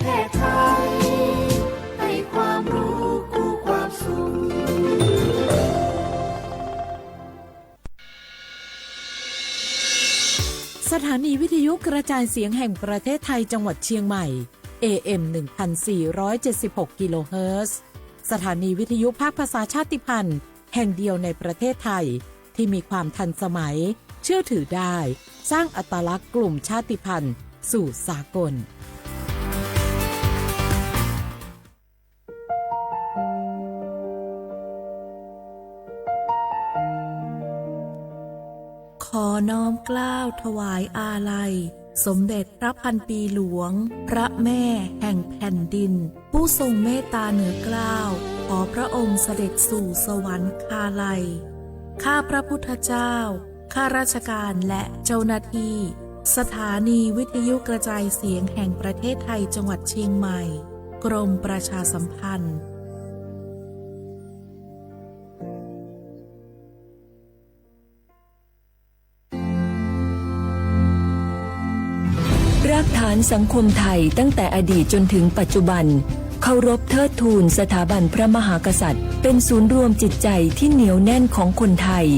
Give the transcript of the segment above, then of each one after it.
แพร่ไทย ให้ความรู้กู้ความสุข สถานีวิทยุกระจายเสียงแห่งประเทศไทยจังหวัดเชียงใหม่ เอ เอ็ม หนึ่งพันสี่ร้อยเจ็ดสิบหก กิโลเฮิรตซ์ สถานีวิทยุภาคภาษาชาติพันธุ์แห่งเดียวในประเทศไทย ที่มีความทันสมัย เชื่อถือได้ สร้างอัตลักษณ์กลุ่มชาติพันธุ์สู่สากล ขอน้อมเกล้าถวายอาลัย สมเด็จพระพันปีหลวง พระแม่แห่งแผ่นดิน ผู้ทรงเมตตาเหนือเกล้า ขอพระองค์เสด็จสู่สวรรคาลัย ข้าพระพุทธเจ้า ข้าราชการและเจ้าหน้าที่ สถานีวิทยุกระจายเสียงแห่งประเทศไทยจังหวัดเชียงใหม่ กรมประชาสัมพันธ์ รากฐานสังคมไทยตั้งแต่อดีตจนถึงปัจจุบัน เคารพเทิดทูนสถาบันพระมหากษัตริย์ เป็นศูนย์รวมจิตใจที่เหนียวแน่นของคนไทย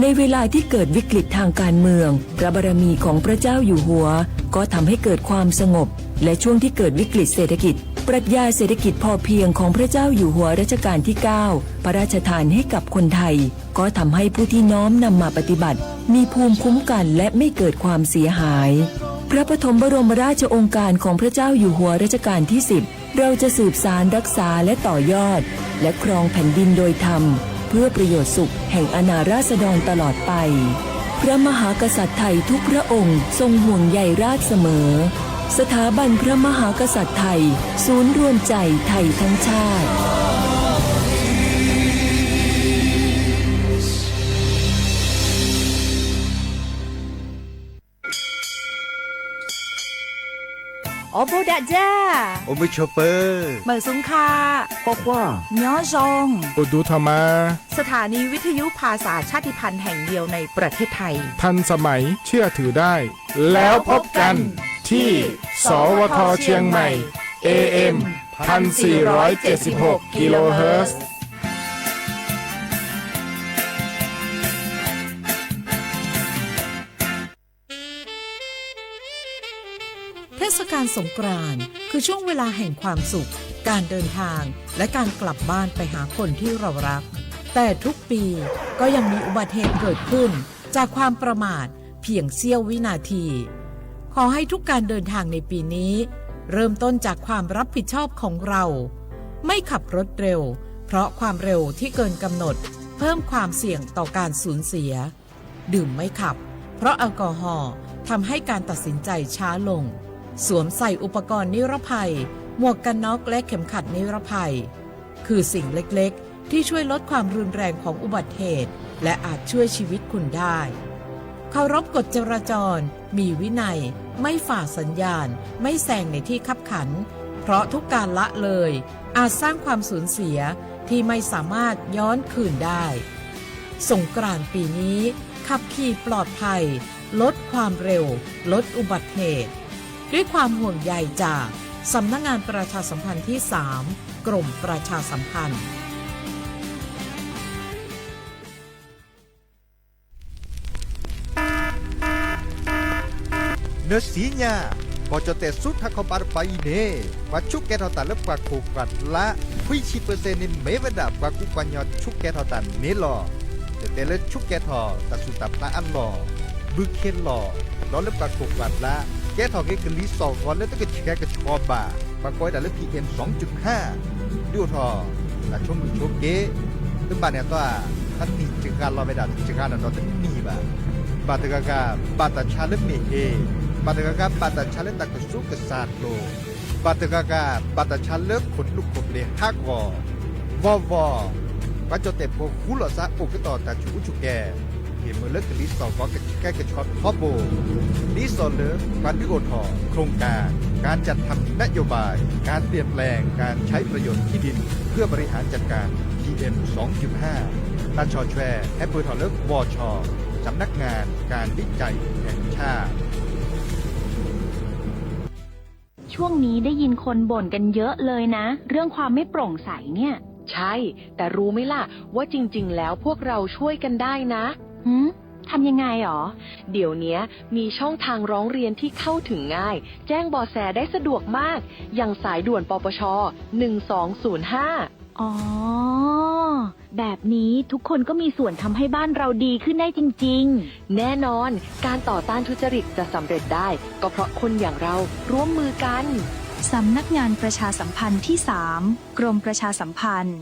ในเวลาที่เกิดวิกฤตทางการเมือง พระบารมีของพระเจ้าอยู่หัว ก็ทำให้เกิดความสงบ และช่วงที่เกิดวิกฤตเศรษฐกิจ ปรัชญาเศรษฐกิจพอเพียงของพระเจ้าอยู่หัวรัชกาลที่เก้า พระราชทานให้กับคนไทย ก็ทำให้ผู้ที่น้อมนำมาปฏิบัติ มีภูมิคุ้มกันและไม่เกิดความเสียหาย พระปฐมบรมราชโองการของพระเจ้าอยู่หัวรัชกาลที่สิบ เราจะสืบสานรักษาและต่อยอด และครองแผ่นดินโดยธรรม เพื่อประโยชน์สุขแห่งอาณาราษฎรตลอดไป พระมหากษัตริย์ไทยทุกพระองค์ทรงห่วงใยราษฎรเสมอ สถาบันพระมหากษัตริย์ไทย ศูนย์รวมใจไทยทั้งชาติ အိၣ်ဘူးဒးယဲၢ်, အိၣ်မုာ်ဆိးပၢၤ, မုာ်ဆူၣ်ခါ, ကွၢ်ကွၢ်, ညီယီၣ်, အိၣ်ဒူထီၣ်မး. สถานีวิทยุภาษาชาติพันธุ์แห่งเดียวในประเทศไทย ทันสมัย เชื่อถือได้ แล้วพบกันที่ สวท เชียงใหม่ เอ เอ็ม พันสี่ร้อยเจ็ดสิบหก กิโลเฮิรตซ์ เทศกาลสงกรานต์คือช่วงเวลาแห่งความสุข การเดินทาง และการกลับบ้านไปหาคนที่เรารัก แต่ทุกปีก็ยังมีอุบัติเหตุเกิดขึ้นจากความประมาทเพียงเสี้ยววินาที ขอให้ทุกการเดินทางในปีนี้ เริ่มต้นจากความรับผิดชอบของเรา ไม่ขับรถเร็ว เพราะความเร็วที่เกินกำหนดเพิ่มความเสี่ยงต่อการสูญเสีย ดื่มไม่ขับ เพราะแอลกอฮอล์ทำให้การตัดสินใจช้าลง สวมใส่อุปกรณ์นิรภัย หมวกกันน็อกและเข็มขัดนิรภัย คือสิ่งเล็กๆ ที่ช่วยลดความรุนแรงของอุบัติเหตุ และอาจช่วยชีวิตคุณได้ เคารพกฎจราจร มีวินัย ไม่ฝ่าสัญญาณ ไม่แซงในที่คับขัน เพราะทุกการละเลย อาจสร้างความสูญเสียที่ไม่สามารถย้อนคืนได้ สงกรานต์ปีนี้ ขับขี่ปลอดภัย ลดความเร็ว ลดอุบัติเหตุ ด้วยความห่วงใยจาก สำนักงานประชาสัมพันธ์ที่สาม กรมประชาสัมพันธ์ နၢၤစံညါ ကီၢ်ကၠီၣ်တဲၣ်ဆူထးခီပၤတပၤအံၤန့ၣ် ပှၤဆူးကဲထီၣ်တၢ်လၢပှၤခိၣ်ပှၤလါ ခွံဆံပၢၢ်စဲၣ်န့ၣ် မ့ၢ်ဝဲဒၣ်ပှၤကူပှၤကညီဆူးကဲထီၣ်တၢ်န့ၣ်လီၤ. ကတဲလၢဆူးကဲထီၣ်တၢ်ဆူးတၢ်ဖျါအလီၢ် ဘုခ့လီၢ် ဒီးလၢပှၤခိၣ်ပှၤလါ ကဲထီၣ်က့ၤကလံၤစီၣ်ဂီၤလၢတကဆှဲကဆှီဘၣ် ပှၤကိးဝဲဒၣ်လၢ PM စူၣ်ကၠုၣ်ဟါ ဒုးအိၣ်ထီၣ် တၢ်ဆိမိၣ်ဆိက့ တဘၣ်န့ၣ်အသီ တနံၣ်စှၤလီၤဝဲဒၣ် စှၤလီၤဒီးတနံၣ်ဘၣ်. ဘၣ်တဂၤဂၤ ဘၣ်တၢ်ဆါလၢမ့ၢ်ဟ့ၣ်, ဘၣ်တဂၤဂၤ ဘၣ်တၢ်ဆါလၢတၢ်ကစူးကစၢ်လိၤ, ဘၣ်တဂၤဂၤ ဘၣ်တၢ်ဆါလၢခိၣ်နူာ်ခိၣ်ပျ့ၤဟးဂီၤ, ဝီဝီ ပှၤကၠီၣ်တဲၣ်ဖိဃူလိာ်သးအိၣ်ကတီၢ်တၢ်ဆူးအူဆူၣ်ကဲ ဟ့ၣ်မုာ်လၢကလံၤစီၣ်ဂီၤကဆှဲကဆှီထီဘိ, ဒ်သိးလၢ ပှၤဒုးအိၣ်ထီၣ် โครงการ การจัดทำนโยบาย การเปลี่ยนแปลงการใช้ประโยชน์ที่ดินเพื่อบริหารจัดการ PM สองจุดห้า တၢ်ဆီၣ်ထွဲ ဟဲပၢၢ်ထီၣ်လၢ วช สำนักงานการวิจัยแห่งชาติ ช่วงนี้ได้ยินคนบ่นกันเยอะเลยนะ เรื่องความไม่โปร่งใสเนี่ย ใช่ แต่รู้ไหมล่ะ ว่าจริงๆ แล้วพวกเราช่วยกันได้นะ หืม ทำยังไงหรอ เดี๋ยวเนี้ยมีช่องทางร้องเรียนที่เข้าถึงง่าย แจ้งเบาะแสได้สะดวกมาก อย่างสายด่วน ปปช หนึ่งสองศูนย์ห้า อ๋อ แบบนี้ทุกคนก็มีส่วนทำให้บ้านเราดีขึ้นได้จริงๆ แน่นอน การต่อต้านทุจริตจะสำเร็จได้ ก็เพราะคนอย่างเราร่วมมือกัน สำนักงานประชาสัมพันธ์ที่สาม กรมประชาสัมพันธ์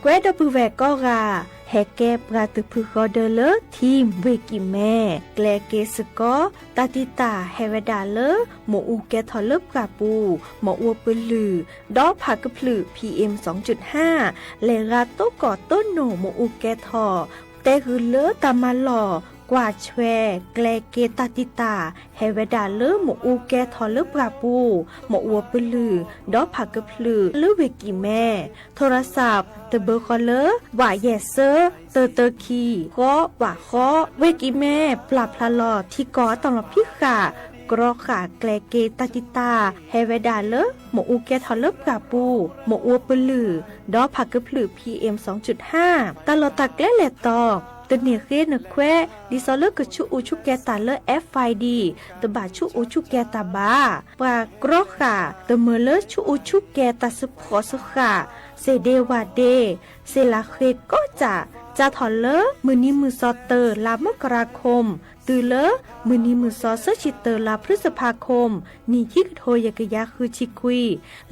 ကွဲဒီပုၢ်ဝဲၢ်ကိးဂၤ, ဟဲကဲပှၤသုးဖုဃီဒၢလၢ ထံၣ်ဝ့ၢ်ကံၣ်မဲ, ကျဲက့ၤစ့ၢ်ကီး တၢ်တံာ်တာ်ဟဲဝဲဒၣ်လၢ မ့ၣ်အူကဲထီၣ်လၢပှၢ်ပူၤ, မ့ၣ်အူပလုၢ်, ဒီးဖးကဖျုး PM စူၣ်ဟၣ်, လဲၤဂၤတိၢ်ကီၢ်တိၢ်နိၣ်မ့ၣ်အူကဲထီၣ်, တဲဂုာ်လၢတၢ်မၤလီၢ် ကွၢ်ဆွဲ ကျဲက့ၤတၢ်တံာ်တာ် ဟဲဝဲဒၣ်လၢမ့ၣ်အူကဲထီၣ်လၢပှၢ်ပူၤ, မ့ၣ်အူပလုၢ်, ဒီးဖးကဖျုးလၢဝ့ၢ်ကံၣ်မဲ, ထိရစး တဘၢဃီလၢ ဝးယဲၢ်စၢ တၢတၢခံ ဃီ ဝးဃီ, ဝ့ၢ်ကံၣ်မဲ ပျၢ်ဖျါလီၤထံကီၢ်အတၢ်လီၢ်ဖံးဃာ် ကြီဃာ်ကျဲက့ၤတၢ်တံာ်တာ် ဟဲဝဲဒၣ်လၢ မ့ၣ်အူကဲထီၣ်လၢပှၢ်ပူၤ, မ့ၣ်အူပလုၢ်, ဒီးဖးကဖျုး PM စူၣ်ဟၣ်, တၢ်လီၢ်တၢ်ကျဲလဲၤတီၤ တန့ၢ်ဃ့နခွဲး ဒ်သိးလၢကဆူးအူဆူၣ်ကဲၤတၢ်လၢ FID တဘၣ်ဆူးအူဆူၣ်ကဲၤတၢ်ဘၣ်. ပှၤကြီဃာ် တမၢလၢဆူးအူဆူၣ်ကဲၤတၢ်စ့ၢ်ကီးစ့ၢ်ကီး, စ့ၢ်ဒ့ဝၣ်ဒ့, စ့ၢ်လၢဃ့ကီးစး, စးထီၣ်လၢမုၢ်နံၤမုၢ်သီတၢ လါမကရၤခိၣ် တုၤလၢမုၢ်နံၤမုၢ်သီဆၢဆံတၢ လါဖြံစဖါခိၣ် နံၣ်ခံကထိယဲၢ်ကယၤဃုဆံခွံ,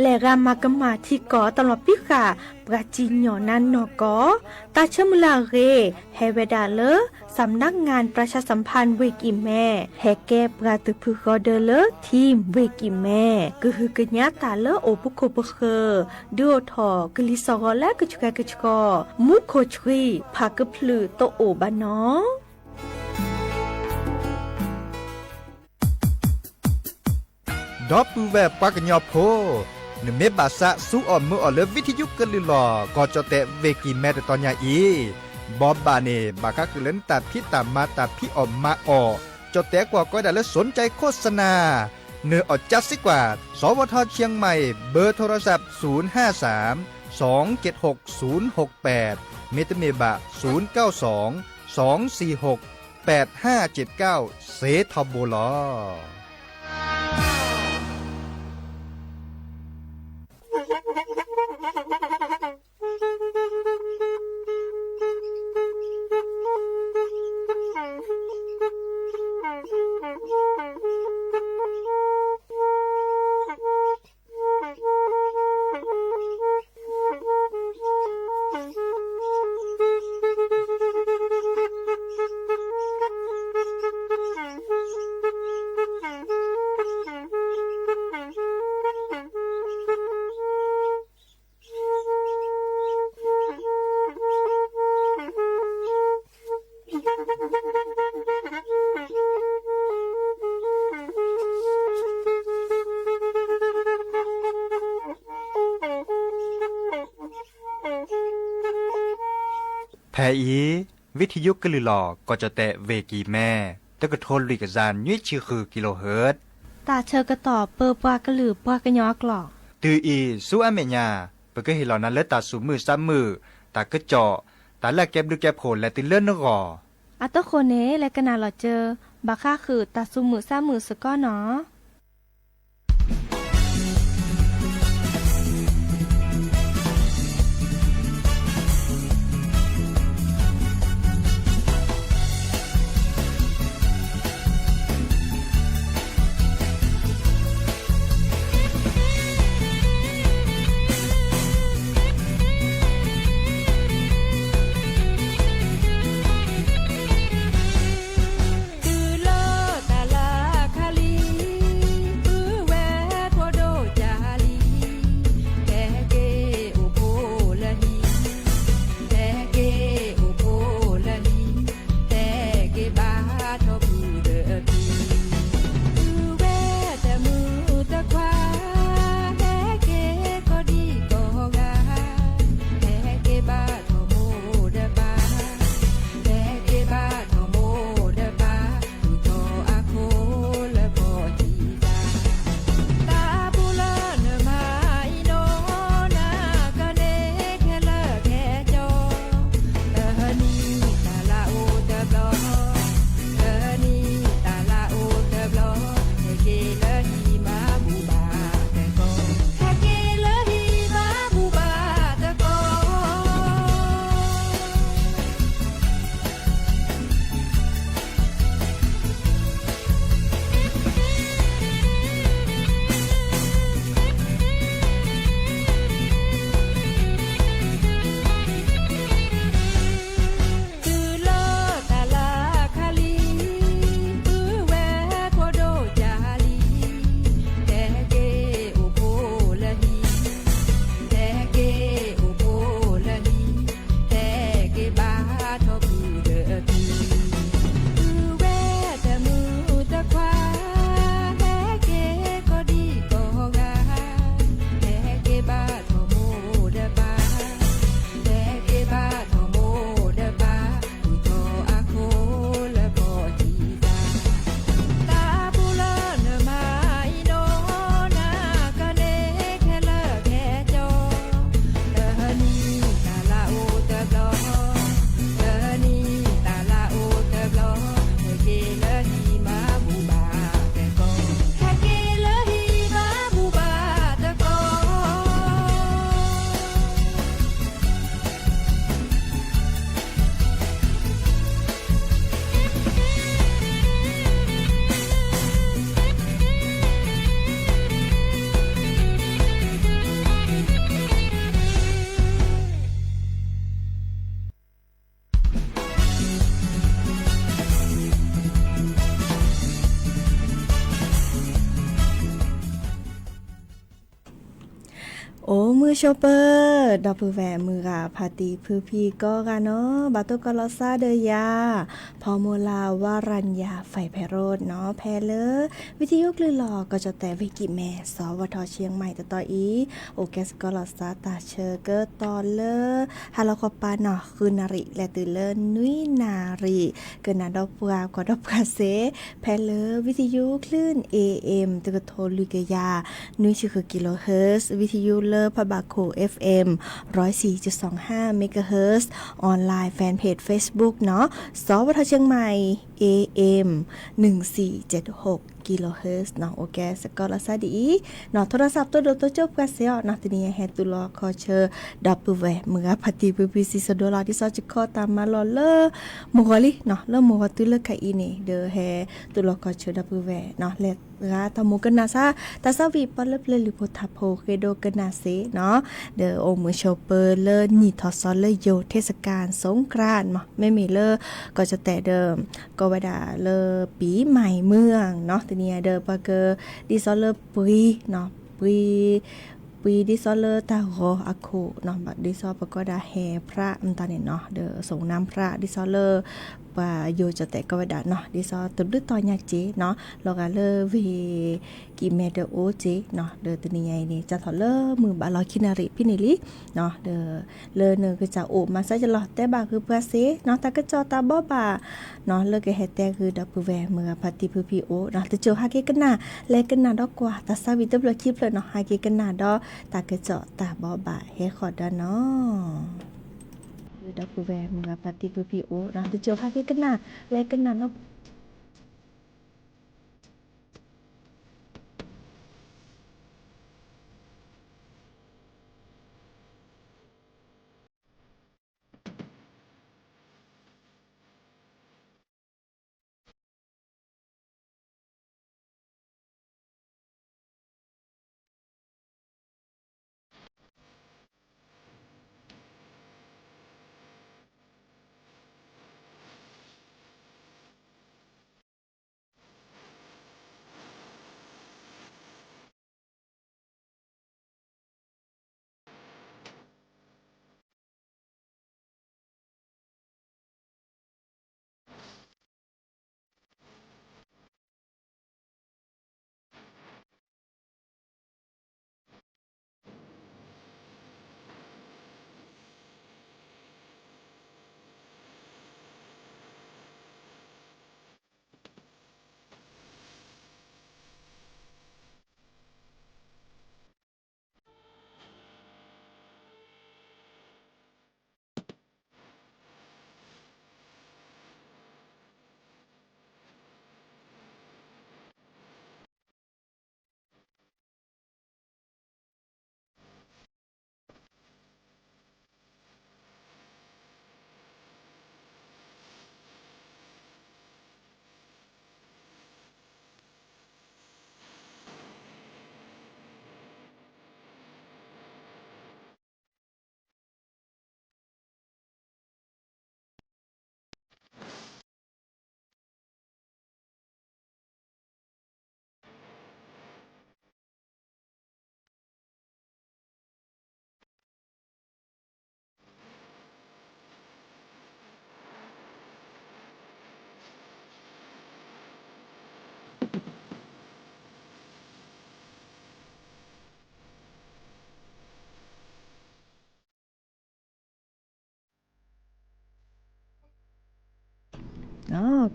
လဲၤဂၤမၤကမၣ်ထံကီၢ်တၢ်လီၢ်ဖံးဃာ် ပှၤစံၣ်ညီၣ်နါနီၢ်ကီၢ်. တၢ်ဆၢမုၢ်လၢ်အဂ့ၢ် ဟဲဝဲဒၣ်လၢ စးနးငၣ်ပြၢၢ်ဆၢၣ်စၣ်ဖၣ်ဝ့ၢ်ကံၣ်မဲ, ဟဲကဲပှၤသုးဖုဃီဒၢလၢ ထံၣ်ဝ့ၢ်ကံၣ်မဲ, ကဟုကညးတၢ်လၢအိၣ်ပခိၣ်ပဃၢၤ, ဒုးအိၣ်ထီၣ်ကလံၤစ့ၢ်ကီးလၢကဆှဲကဆှီ, မူခိၣ်ဆှံဖးကဖျုးတအိၣ်ဘၣ်နီၤ. ဒီပုၢ်ဝဲၢ်ပှၤကညီဖိ, နမ့ၢ်ဘၣ်သးစူအီၣ်မုာ်အီၣ်လၢ ဝံထံယုကလုၢ်လီၢ် ကီၢ်ကၠီၣ်တဲၣ်ဝ့ၢ်ကံၣ်မဲတတီၤညါအံၤ, ဘိးဘၣ်န့ၣ် ဘၣ်ဃးဃုာ်လၢနတၢ်ဖံးတၢ်မၤတၢ်ဖံးအီၣ်မၤအီၣ်, ကၠီၣ်တဲၣ်ကွၢ်ကီဒၣ်လၢ สนใจโฆษณา နၢၤအီၣ်ကၠါစ့ၢ်ကီး, สวท เชียงใหม่ เบอร์โทรศัพท์ ศูนย์ห้าสาม สองเจ็ดหก ศูนย์หกแปด မ့တမ့ၢ်ဘၣ် ศูนย์เก้าสอง สองสี่หก แปดห้าเจ็ดเก้า စ့ၢ်ထီဘိလီၤ. ဖဲအံၤ ဝံထံယုကလုၢ်လီၢ် ကီၢ်ကၠီၣ်တဲၣ်ဝ့ၢ်ကံၣ်မဲ တကထိလွံၢ်ကယၤနွံဆံဃု kilohertz တၢ်ဆၢကတီၢ်ပၢပှၤကလုာ်ပှၤကညီအကျိာ် တုၤအံၤဆူအမဲာ်ညါ ပကဟ့ၣ်လီၤနၤလၢတၢ်သူၣ်မုာ်သးမုာ်, တၢ်ကစီၣ်, တၢ်လၢအကဲဘျုးကဲဖှိၣ်လဲၤတုၤလၢနဂီၢ်. အဃိန့ၣ် လဲၤကနၣ်လီၤစၢၤ ဘၣ်ဃးဃုာ်တၢ်သူၣ်မုာ်သးမုာ်စ့ၢ်ကီးနီၤ. တုၤလၢတၢ်လၢအခါလံ, ပုၢ်ဝဲၢ်ဖိဒိၣ်ကၢ်လံ, တဲက့ၤအိၣ်ဖှိၣ်လၢဟံၣ်, တဲက့ၤအိၣ်ဖှိၣ်လၢဟံၣ်, တဲက့ၤဘါထီၣ်ပုၢ်ဒီးအဖံ, ပုၢ်ဝဲၢ်တမုာ်တခွါ, ဟဲက့ၤကိးဒံကိးဂၤ, ဟဲက့ၤဘါထီၣ်မိၢ်ဒီးပၢ်, ဟဲက့ၤဘါထီၣ်မိၢ်ဒီးပၢ်, ပုၢ်ထီၣ်အခိၣ် ဆိပၢ ဒီပုၢ်ဝဲၢ်မုၢ်ဂၤဖါတံၢ်ဖုဖံကိးဂၤနီၤ, ဘၣ်တိၢ်ကီးလီၤသးဒီးယၤ ဖီမိၢ်လၢ် ဝါရၤညါ ဖဲဖဲရိၣ်နီၤ, ဖဲလၢ ဝံသယုကလုၢ်လီၤ ကီၢ်ကၠီၣ်တဲၣ် ဝ့ၢ်ကံၣ်မဲ စီၤဝါထီၣ်ဆ့ၣ်မၢၣ် တတီၤအံၤ, အိၣ်ကဲစ့ၢ်ကီးလီၤသးတၢ်ဆၢကတီၢ်လၢ ဟါလီၤခီပၤနီၤ ဃုနၣ်ရံၣ် လဲၤတုၤလၢနွံနၣ်ရံၣ်, ကနၣ်ဒီးပှၤကွၢ်ဒီးပှၤစ့ၢ် ဖဲလၢ ဝံသယုကလုၢ် เอเอ็ม တကထိလွံၢ်ကယၤ နွံဆံဃု kilohertz, ဝံသယုလၢဖးဘၣ်ခိၣ် เอฟเอ็ม ร้อยสี่จุดสองห้าเมกะเฮิรตซ์, online fanpage Facebook နီၤ, စီၤဝါထီၣ်ဆ့ၣ်မၢၣ် เอเอ็ม หนึ่งสี่เจ็ดหก kilohertz နီၤ, အိၣ်ကဲစ့ၢ်ကီးလီၤသးဒ်အံၤ, နီၤ, ထိရသးပတိၢ်ဒိၣ်တိစၢၤပှၤစ့ၢ်အီၤနီၤ, တနံၤအံၤဟဲတူၢ်လိာ်ခီဆၢ ဒီပုၢ်ဝဲၢ်မုၢ်ဂၤဖါတံၢ်ဖုဖံစံးဆၢဒိၣ်လီၤ, ဒ်သိးယခီတၢ်မၤလီၢ်လၢ မုၢ်ဂီၤလံနီၤ, လၢမုၢ်ဂီၤတုၤလၢခဲအံၤန့ၣ် ဒီးဟဲတူၢ်လိာ်ခီဆၢဒီပုၢ်ဝဲၢ်နီၤ, လဲၤဂၤတၢ်မူကနၣ်စၢ် တၢ်သးဝံၣ်ပှၤလၢပျဲၤလုၢ်ဖိထါဖိ ဃ့ဒိကနၣ်စ့ၢ်နီၤ, ဒီးအိၣ်မုာ်ဆိပၢလၢနံၣ်ထီၣ်သီလၢယိၤ เทศกาลสงกรานต์ မ့မ့ၢ်လၢ ကီၢ်ကၠီၣ်တဲၣ်ဒီး ကိးဝဲဒၣ်လၢ ပံၤမၤမုၢ်နီၤ, တနံၤအံၤဒီးပှၤက ဒ်သိးလၢပှံၤနီၤ, ပှံၤ ပှံၤဒ်သိးလၢတၢ်ဂီၤအခိၣ်နီၤ, ဒ်သိးပကိးဒၣ်ဟဲဖြးမတၤန့ၣ်နီၤ, ဒီး สงน้ำพระ ဒ်သိးလၢ ပှၤယိၤကၠီၣ်တဲၣ်ကိးဝဲဒၣ်နီၤ, ဒ်သိးတဘျုးတီၤညါစ့ၢ်နီၤ, လီၤဂာ်လၢဝ့ၢ်ကံၣ်မဲတအိၣ်စ့ၢ်နီၤ, ဒီးတနံၤညါအံၤန့ၣ် စးထီၣ်လၢမုၢ်ဘၣ်လီၤခံနၣ်ရံၣ်ဖဲန့ၣ်လံနီၤ, ဒီး လၢနကစၢ်အိၣ်မၤစၢၤယလီၤ တဲဘၣ်ဃုာ်ပှၤစ့ၢ်နီၤ, တၢ်ကစီၣ်တၢ်ဘိးဘၣ်နီၤ, လၢကဟဲတဲဃုာ်ဒီပုၢ်ဝဲၢ်မုၢ်ဂၤဖါတံၢ်ဖုဖံအိၣ်နီၤ, တစိၤဟဲက့ၤကနၣ် လဲၤကနၣ်ဒီးကွၢ်တၢ်သးဝံၣ်တဖျၢၣ်ခံဖျၢၣ်နီၤ, ဟဲက့ၤကနၣ်ဒီးတၢ်ကစီၣ်တၢ်ဘိးဘၣ်ဟဲဃီၤဒီးနီၤ, ဒီပုၢ်ဝဲၢ်မုၢ်ဂၤဖါတံၢ်ဖုဖံအိၣ်နီၤ, တစိၤဟဲက့ၤကနၣ် လဲၤကနၣ်နီၤ.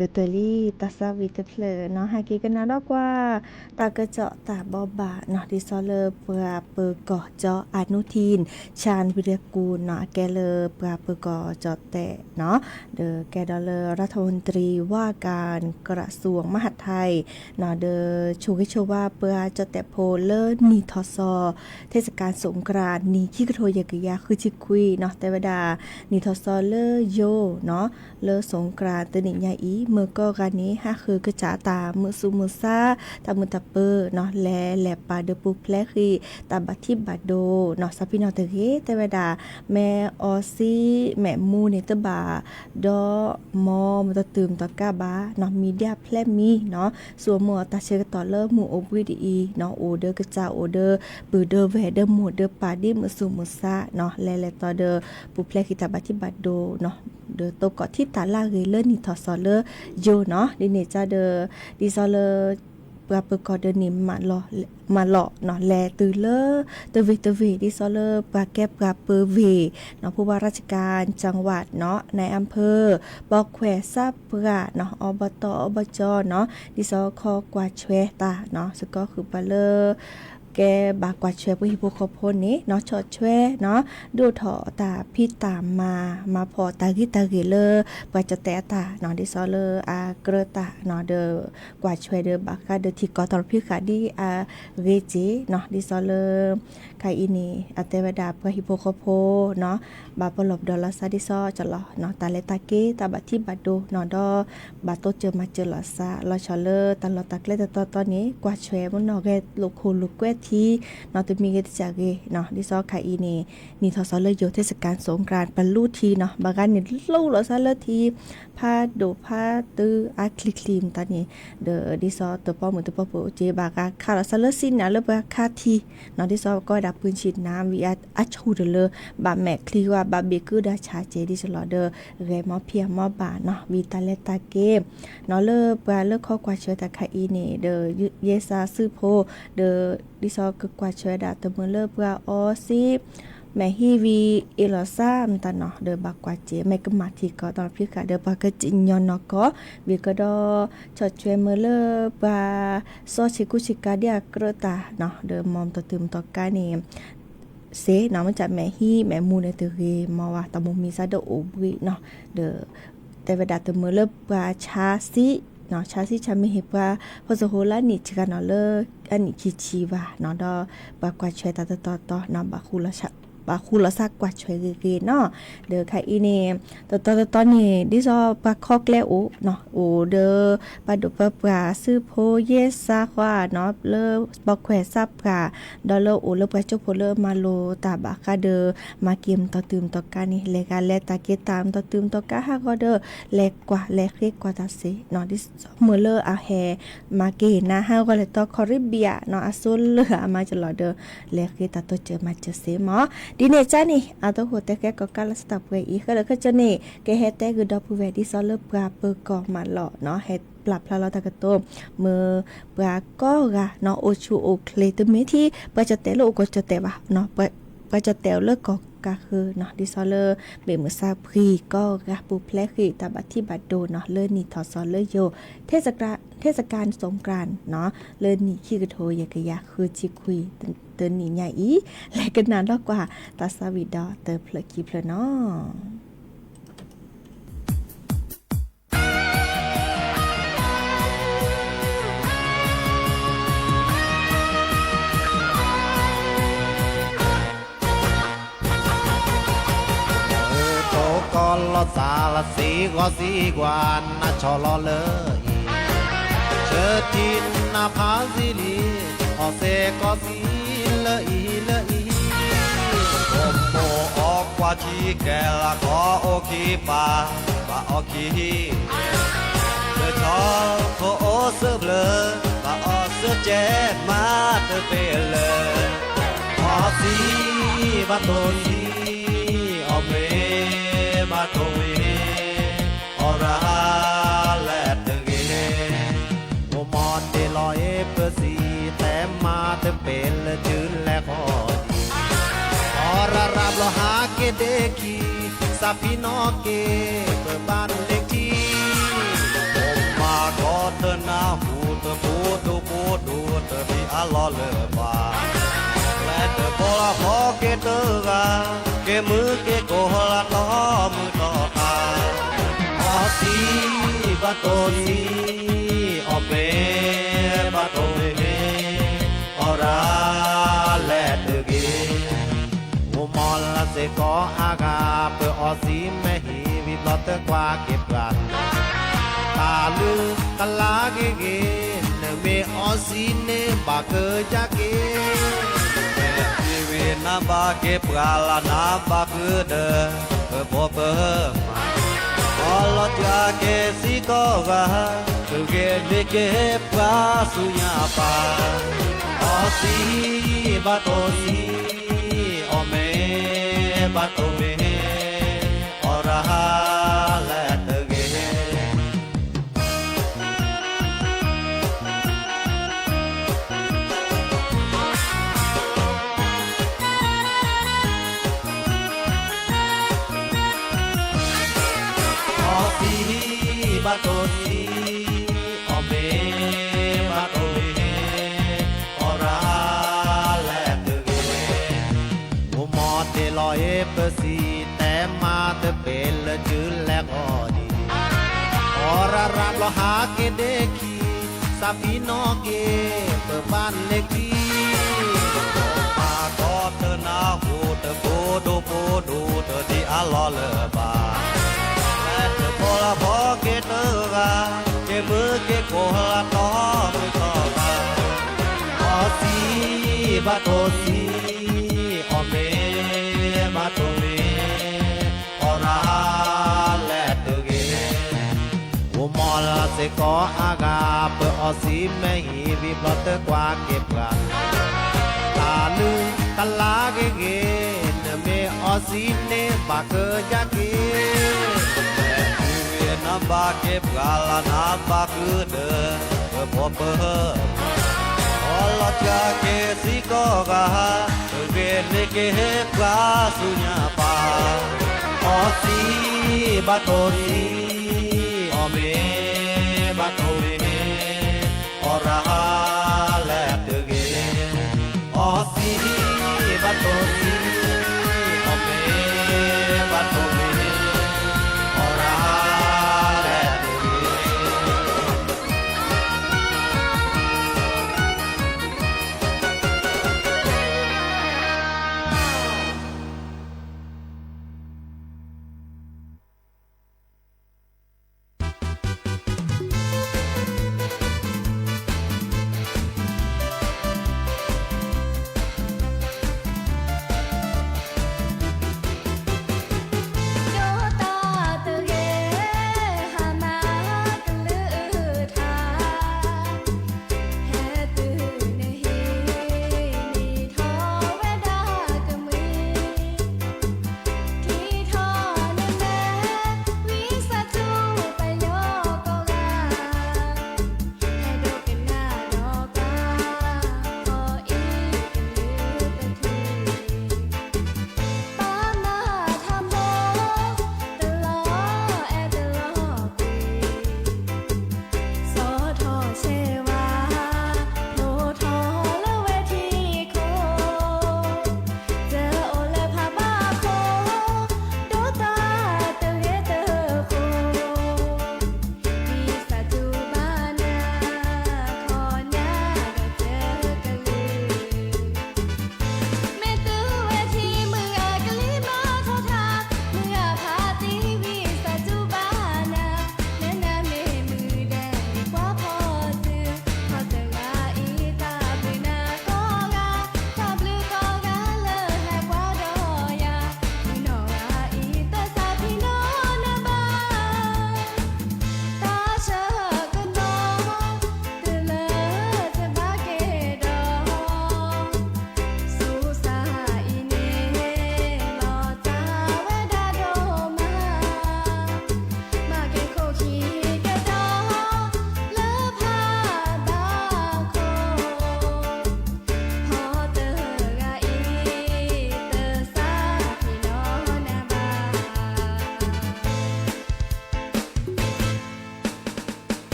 ကတၢၢ်လံ တၢ်သးဝံၣ်တဖျၢၣ်နီၤ, ဟဲက့ၤကနၣ်ဒီးကွၢ် တၢ်ကစီၣ်တၢ်ဘိးဘၣ်နီၤ, ဒ်သိးလၢပှၤပၢၤကီၢ်ကၠီ อนุทิน ชาญวีรกูล နီၤ, အကဲလၢပှၤပၢၤကီၢ်ကၠီၣ်တဲၣ်နီၤ, ဒီးကဲဒီးလၢ รัฐมนตรีว่าการกระทรวงมหาดไทย နီၤ, ဒီးဆိၣ်ဂ့ၤဆိၣ်ဝါပှၤကၠီၣ်တဲၣ်ဖိလၢနံၣ်ထီၣ်သီ เทศกาลสงกรานต์ နံၣ်ခံကထိယဲၢ်ကယၤဃုဆံခွံနီၤ, တဲဝဲဒၣ် နံၣ်ထီၣ်သီလၢယိၤနီၤ, လၢ สงกรานต์ တနံၣ် ညါအံၤ မုၢ်ကီၢ်ဂၤန့ၣ် ဟးဃုကစၢ်တၢ်မုာ်သူၣ်မုာ်သး တၢ်မုာ်တၢ်ပၢၤနီၤ လဲၤလဲၤပာ်ဒီးပူၤဖျဲးဃံး တၢ်ဘၣ်ထံၣ်ဘၣ်ဒိနီၤ စးဖံနီၤတဂ့ၤ တဲဝဲဒၣ် မ့ၢ်အီစံ မ့ၢ်မူန့ၣ် တဘၣ်ဒီး မ်မတတုၤမတကးဘၣ်နီၤ မံၤဒၣ်ဖျဲးမံၤနီၤ စူးမိၢ်အတၢ်ဆၢကတီၢ်လၢမုၢ်အိၣ်ဘှံးဒ်အံၤနီၤ အိၣ်ဒီးကစၢ်အိၣ်ဒီး ပုၢ်ဒီးဝဲၢ်ဒီးမိၢ်ဒီးပၢ်ဒ်မုာ်သူၣ်မုာ်သးနီၤ လဲၤလဲၤတီဒီး ပူၤဖျဲးဃံးတၢ်ဘၣ်ထံၣ်ဘၣ်ဒိနီၤ ဒီးတိၢ်ကီၢ်ထံတၢ်လၢအဂ့ၤလၢနံၣ်ထီၣ်စီၤလၢယိၤနီၤ ဒ်န့ၣ်ကဒီး ဒ်သိးလၢ ပှၤပၢၤကီၢ်ဒီးန့ၣ် မၤလီၢ်နီၤ လဲၤတုၤလၢ တဝ့ၢ်တဝ့ၢ် ဒ်သိးလၢပှၤကဲပှၤပၢၤဝ့ၢ်နီၤ ผู้ว่าราชการจังหวัดနီၤ นายอำเภอ ပိာ်ခွဲးစၢ်ပှၢ်နီၤ อบต อบจနီၤ ဒ်သိးခီကွၢ်ဆွဲတၢ်နီၤ စ့ၢ်ကီးဃုာ်ပှၤလၢ ကဲဘၣ်ကွၢ်ဆွဲပှၤဟံၣ်ဖိဃီဖိန့ၣ်နီၤ ဆီၣ်ထွဲနီၤ ဒုးအိၣ်ထီၣ်တၢ်ဖံးတၢ်မၤ မၤဖှီၣ်တၢ်ဂံၢ်တၢ်ဂ့ၤလၢ ပှၤကၠီၣ်တဲာ်အတၢ်နီၤ ဒ်သိးလၢအကြၢးတၢ်နီၤ ဒီးကွၢ်ဆွဲဒီးဘၣ်ဃးဒီးထံကီၢ်တၢ်ဖံးဃာ်ဒ်အဂ့ၤက့ၤနီၤ ဒ်သိးလၢ ခါအံၤန့ၣ်အတဲဝဲဒၣ်ပှၤဟံၣ်ဖိဃီဖိနီၤ ဘၣ်ပလီၢ်ပဒီလီၤသးဒ်သိးကလီၤနီၤ တၢ်လဲၤတၢ်က့ၤ တၢ်ဘၣ်ထံၣ်ဘၣ်ဒိနီၤ ဒီးဘၣ်တိစၢၤမၤစၢၤလီၤသး လီၤဆီလၢတၢ်လီၢ်တၢ်ကျဲတတီတီန့ၣ် ကွၢ်ဆွဲမနီၤ ဂဲၤလိာ်ခိၣ်လိာ်ကွဲထံနီၤ တမံၤဂ့ၤတစဲးဂ့ၤနီၤ ဒ်သိးခါအံၤန့ၣ် နံၣ်ထီၣ်စီၤလၢယိၤ เทศกาลสงกรานต์ ပလူထံနီၤ ဘၣ်ဂၤန့ၣ်လိၣ်လီၤသးလၢထံ ဖးဒိၣ်ဖးတုၤအချံချံမတၤန့ၣ် ဒီးဒ်သိးတပီၢ်မုၢ်တပီၢ်ဖုးက့ၤ ဘၣ်ဂၤခးလီၤသးလၢစံၣ်နၤလၢပှၤခါထံနီၤ ဒ်သိးကီးဝဲဒၣ်ပှ့ၤဆံးနၤ ဝံၤအဆိၣ်တလၢ ဘၣ်မဲာ်ချံဝဲ ဘၣ်ဘ့ၣ်ကုၢ်ဒီးဆါက့ၤ ဒ်သိးလီၤဒီး ဂဲၤမီဖံးအမီဘၣ်နီၤ ဝံၤတၢ်လဲၤတၢ်က့ၤနီၤ လၢပှၤလၢခီကွၢ်ဆွဲတၢ်ခါအံၤန့ၣ် ဒီးယဲစးစုဖိ ဒီး ဒ်သိးကကွၢ်ဆွဲဒၣ်တမုာ်လၢပှၤအီစံ မ့ၢ်ဟံးဝံၤအ့ၣ်လိာ်သးမတၤနီၤ ဒီးဘၣ်ကွၢ်က့ၤ မ့ၢ်ကမၣ်ထံကီၢ်တၢ်ဖံးဃာ်ဒီးပှၤကစံၣ်ညီၣ်နီၢ်ကီၢ် ဝံၤကဒီး ဆီၣ်ထွဲမုာ်လၢပှၤစီဆံးကူဆံးကၤဒ်အကြၢးတၢ်နီၤ ဒီးမ်တတုၤမတကးန့ၣ် စ့နီၤ မ့ၢ်တၢ်မ့ၢ်ဟံးမ့ၢ်မူန့ၣ်တဂ့ၤ မ်ဝဲတၢ်မိၢ်မံၤစၢ်ဒီးအိၣ်ဘှံးနီၤ ဒီး တဲဝဲဒၣ်တမုာ်လၢပှၤဆါစံ ဆါစံဆါမ့ၢ်ဟ့ၣ်ပှၤ ဖိသဟိလၢအနံၣ်ဆံဂၤနီၤလၢအနံၣ်ခံဆံဘၣ်နီၤ ဒီးပှၤကွၢ်ဆွဲတၢ်တတီတီနီၤ ဘၣ်ဃူလီၤသးကွၢ်ဆွဲဂ့ၤဂ့ၤနီၤ ဒီးခါအံၤန့ၣ် တတီတတီန့ၣ် ဒ်သိးပှၤခီကျဲအိၣ်နီၤ အိၣ်ဒီး ပှၤဒိၣ်ပှၤပှၢ်စုဖိယဲစးဃီနီၤ လၢပိာ်ခွဲးစၢ်ပှၢ် ဒီးလၢအိၣ်လၢပှၤကၠိဖိလၢမၤလိတၢ်ဘၣ်ဃးဒီး မၤက့ၤမတၤတုၤမတၤကါန့ၣ် လဲၤဂၤလဲၤတၢ်က့ၤတၢ်မတၤတုၤမတၤကါဟးဂီၤဒီး လဲၤကွၢ်လဲၤဃ့ကွၢ်တၢ်စ့ၢ်နီၤ ဒ်သိးမုာ်လၢအဟဲ မၤက့ၤနၤဟးဂီၤလဲၤတီ Caribbean နီၤ အစိလၢအမၤကလီၤဒီး လဲၤဃ့တၢ်တိစၢၤမၤစၢၤစ့ၢ်မး ဒ်န့ၣ်ကန့ၣ် အတဟူးတဲဃဲကီးကါလၢဆၢတၢ်ပှဲၤအံၤ ဃဲလၢာ်ခဲဆ့န့ၣ် ကဟဲတဲဂ့ၤဒီပုၢ်ဝဲၢ်ဒ်သိးလၢပှၤပၢၤကီၢ်မၤလီၢ်နီၤ ဟဲပျၢ်ဖျါလီၤတၢ်ကတိၤ မ့ၢ်ပှၤကိးဂၤနီၤ အိၣ်ဆူၣ်အိၣ်ချ့ တမ့ၢ်ထဲ ပှၤကၠီၣ်တဲာ်လၢအိၣ်ကီၢ်ကၠီၣ်တဲာ်ဘၣ် ပှၤကၠီၣ်တဲာ်အိၣ်လၢကီၢ်ကးဃၢၤနီၤ ဒ်သိးလၢ ဘ့ၣ်မုၢ်ဆါဖှံကိးဂၤ ပူၤဖျဲးဃံးတၢ်ဘၣ်ထံၣ်ဘၣ်ဒိနီၤ လၢနံၣ်ထီၣ်စီၤလၢယိၤ เทศกาลสงกรานต์နီၤ လၢနံၣ်ခံကထိယဲၢ်ကယၤဃုဆံခွံ တနံၣ်ညါအံၤ လဲၤကနၣ်ဒီးကွၢ်တၢ်သးဝံၣ်ဒီးတဖျၢၣ်ခံဖျၢၣ်နီၤ ထိၣ်ကီၢ်လီၤသးလၢစ့ၢ်ကီးစ့ၢ်ကီး နၤဆီၣ်လီၤလၢအံၤ ဆၢထံနၤဖးစံလံ အီၣ်စ့ၢ်ကီးစံလၢအံၤလၢအံၤ မိၢ်မိၢ်အီၣ်ကွၢ်ထံကဲလၢကီၢ်အိၣ်ခံပၤ ဘၣ်အီၣ်ခံ လၢဆီၣ်ခိၣ်အိၣ်စၢဖျၢၣ် ဘၣ်အီၣ်စၢကဲမးတပ့ၤလၢာ် အီၣ်စံ ဘၣ်တိၢ်စံ အီၣ်မ့ၤ ဘၣ်တိၢ်မ့ၤ အီၣ်ရၤလဲၣ်တဂ့ၤ မိၢ်မိၢ်တ့ၢ်လီၤအ့ၣ်ပၢၢ်စံ တဲမးတပ့ၤလၢာ်တုၤလဲၤဃီၤဒံး အီၣ်ရၤရၤဘျီဟးက့ၤဒ့ခံ စးဖံနီၣ်က့ၤ ပဘၣ်လ့ၤထံ မိၢ်မၤကီၢ်တနၢ်ဟူ တဖိဒိၣ်ဖိဒိၣ်တဘံၣ်အလီၢ်လၢၤဘၣ် လဲၤတဘီလီၤဖီက့ၤတဂၤ က့ၤမုၢ်က့ၤကိၢ်လၢတီမုၢ်တီတၢ် အီၣ်စံ ဘၣ်တိၢ်စံ အီၣ်မ့ၤ ဘၣ်တိၢ်မ့ၤ အီၣ်ရၤလဲၣ်တဂ့ၤ မိၢ်မိၢ်လၢစ့ၢ်ကီးအါဂၤ ပအီၣ်စံမ့ၢ်ဟံးဝံၤဘျီတကွၢ်က့ၤပှၤနီၤ တၢ်လုၢ်တလါဂ့ၤဂ့ၤ, နမ့ၢ်အီစံန့ၣ်ဘၣ်ကယၤက့ၤ, မ့ၢ်ဝံၤနဘၣ်က့ၤပှၤလၢနဘၣ်ဃုာ်ဒီး ပဘိပမၤ, အီလီၤတၢ်က့ၤစ့ၢ်ကီးဂၤ, ပဂ့ၤန့ၢ်က့ၤပှၤဆူညါပၤ, အီစံဘၣ်တိၢ်စံ, အီမ့ၢ်ဘၣ်တိၢ်မ့ၢ်, အီရၤဟၣ်လဲၤတဂ့ၤ. အီစံဘၣ်တိၢ်စံ, အီမ့ၢ်ဘၣ်တိၢ်မ့ၢ်, အီရၤဟၣ်လဲၤတဂ့ၤ. အိၣ်မီတ့ၢ်လီၤအ့ၣ်ပစံး, တဲမၤတဘ့ၣ်လၢကၠူလဲၤဃီၤဒံး, အီရၤရၤဘျီဟးက့ၤဒ့ခံ, စးဖံးနီၣ်က့ၤပဘၣ်လဲၤခံ, ပာ်ကီတနၢ်ဟူတဘိဒိဘိဒိတဒံးအလီၢ်လၢၤဘၣ်, လဲၤတဘီလၢဘီက့ၤတဂၤ, က့ၤမုၢ်က့ၤကိးလၢတီမုၢ်တီဂၤ, အီစံဘၣ်တိၢ်စံ, အီမ့ၢ်ဘၣ်တိၢ်မ့ၢ်, အီရၤဟၣ်လဲၤတဂ့ၤ. အိၣ်မီလၢစ့ၢ်ကီးအဂၤ, ပအီစံမ့ၢ်ဟံးဝံၤဘျီတကွၢ်က့ၤပှၤ, တၢ်လုၢ်တလါဂ့ၤဂ့ၤ, နမ့ၢ်အီစံန့ၣ်ဘၣ်ကယၤက့ၤ, မ့ၢ်ဝံၤနဘၣ်က့ၤပှၤလၢနဘၣ်ဃုာ်ဒီး ပဘိပမၤ, အီလီၤတၢ်က့ၤစ့ၢ်ကီးဂၤ, ပဂ့ၤန့ၢ်က့ၤပှၤဆူညါပၤ, အီစံဘၣ်တိၢ်စံ, အီမ့ၢ်ဘၣ်တိၢ်မ့ၢ်, အီရၤဟၣ်လဲၤတဂ့ၤ. အီစံဘၣ်တိၢ်စံ, အီမ့ၢ်, ဘၣ်တိၢ်မ့ၢ်, အီရၤဟၣ်လဲၤတဂ့ၤ.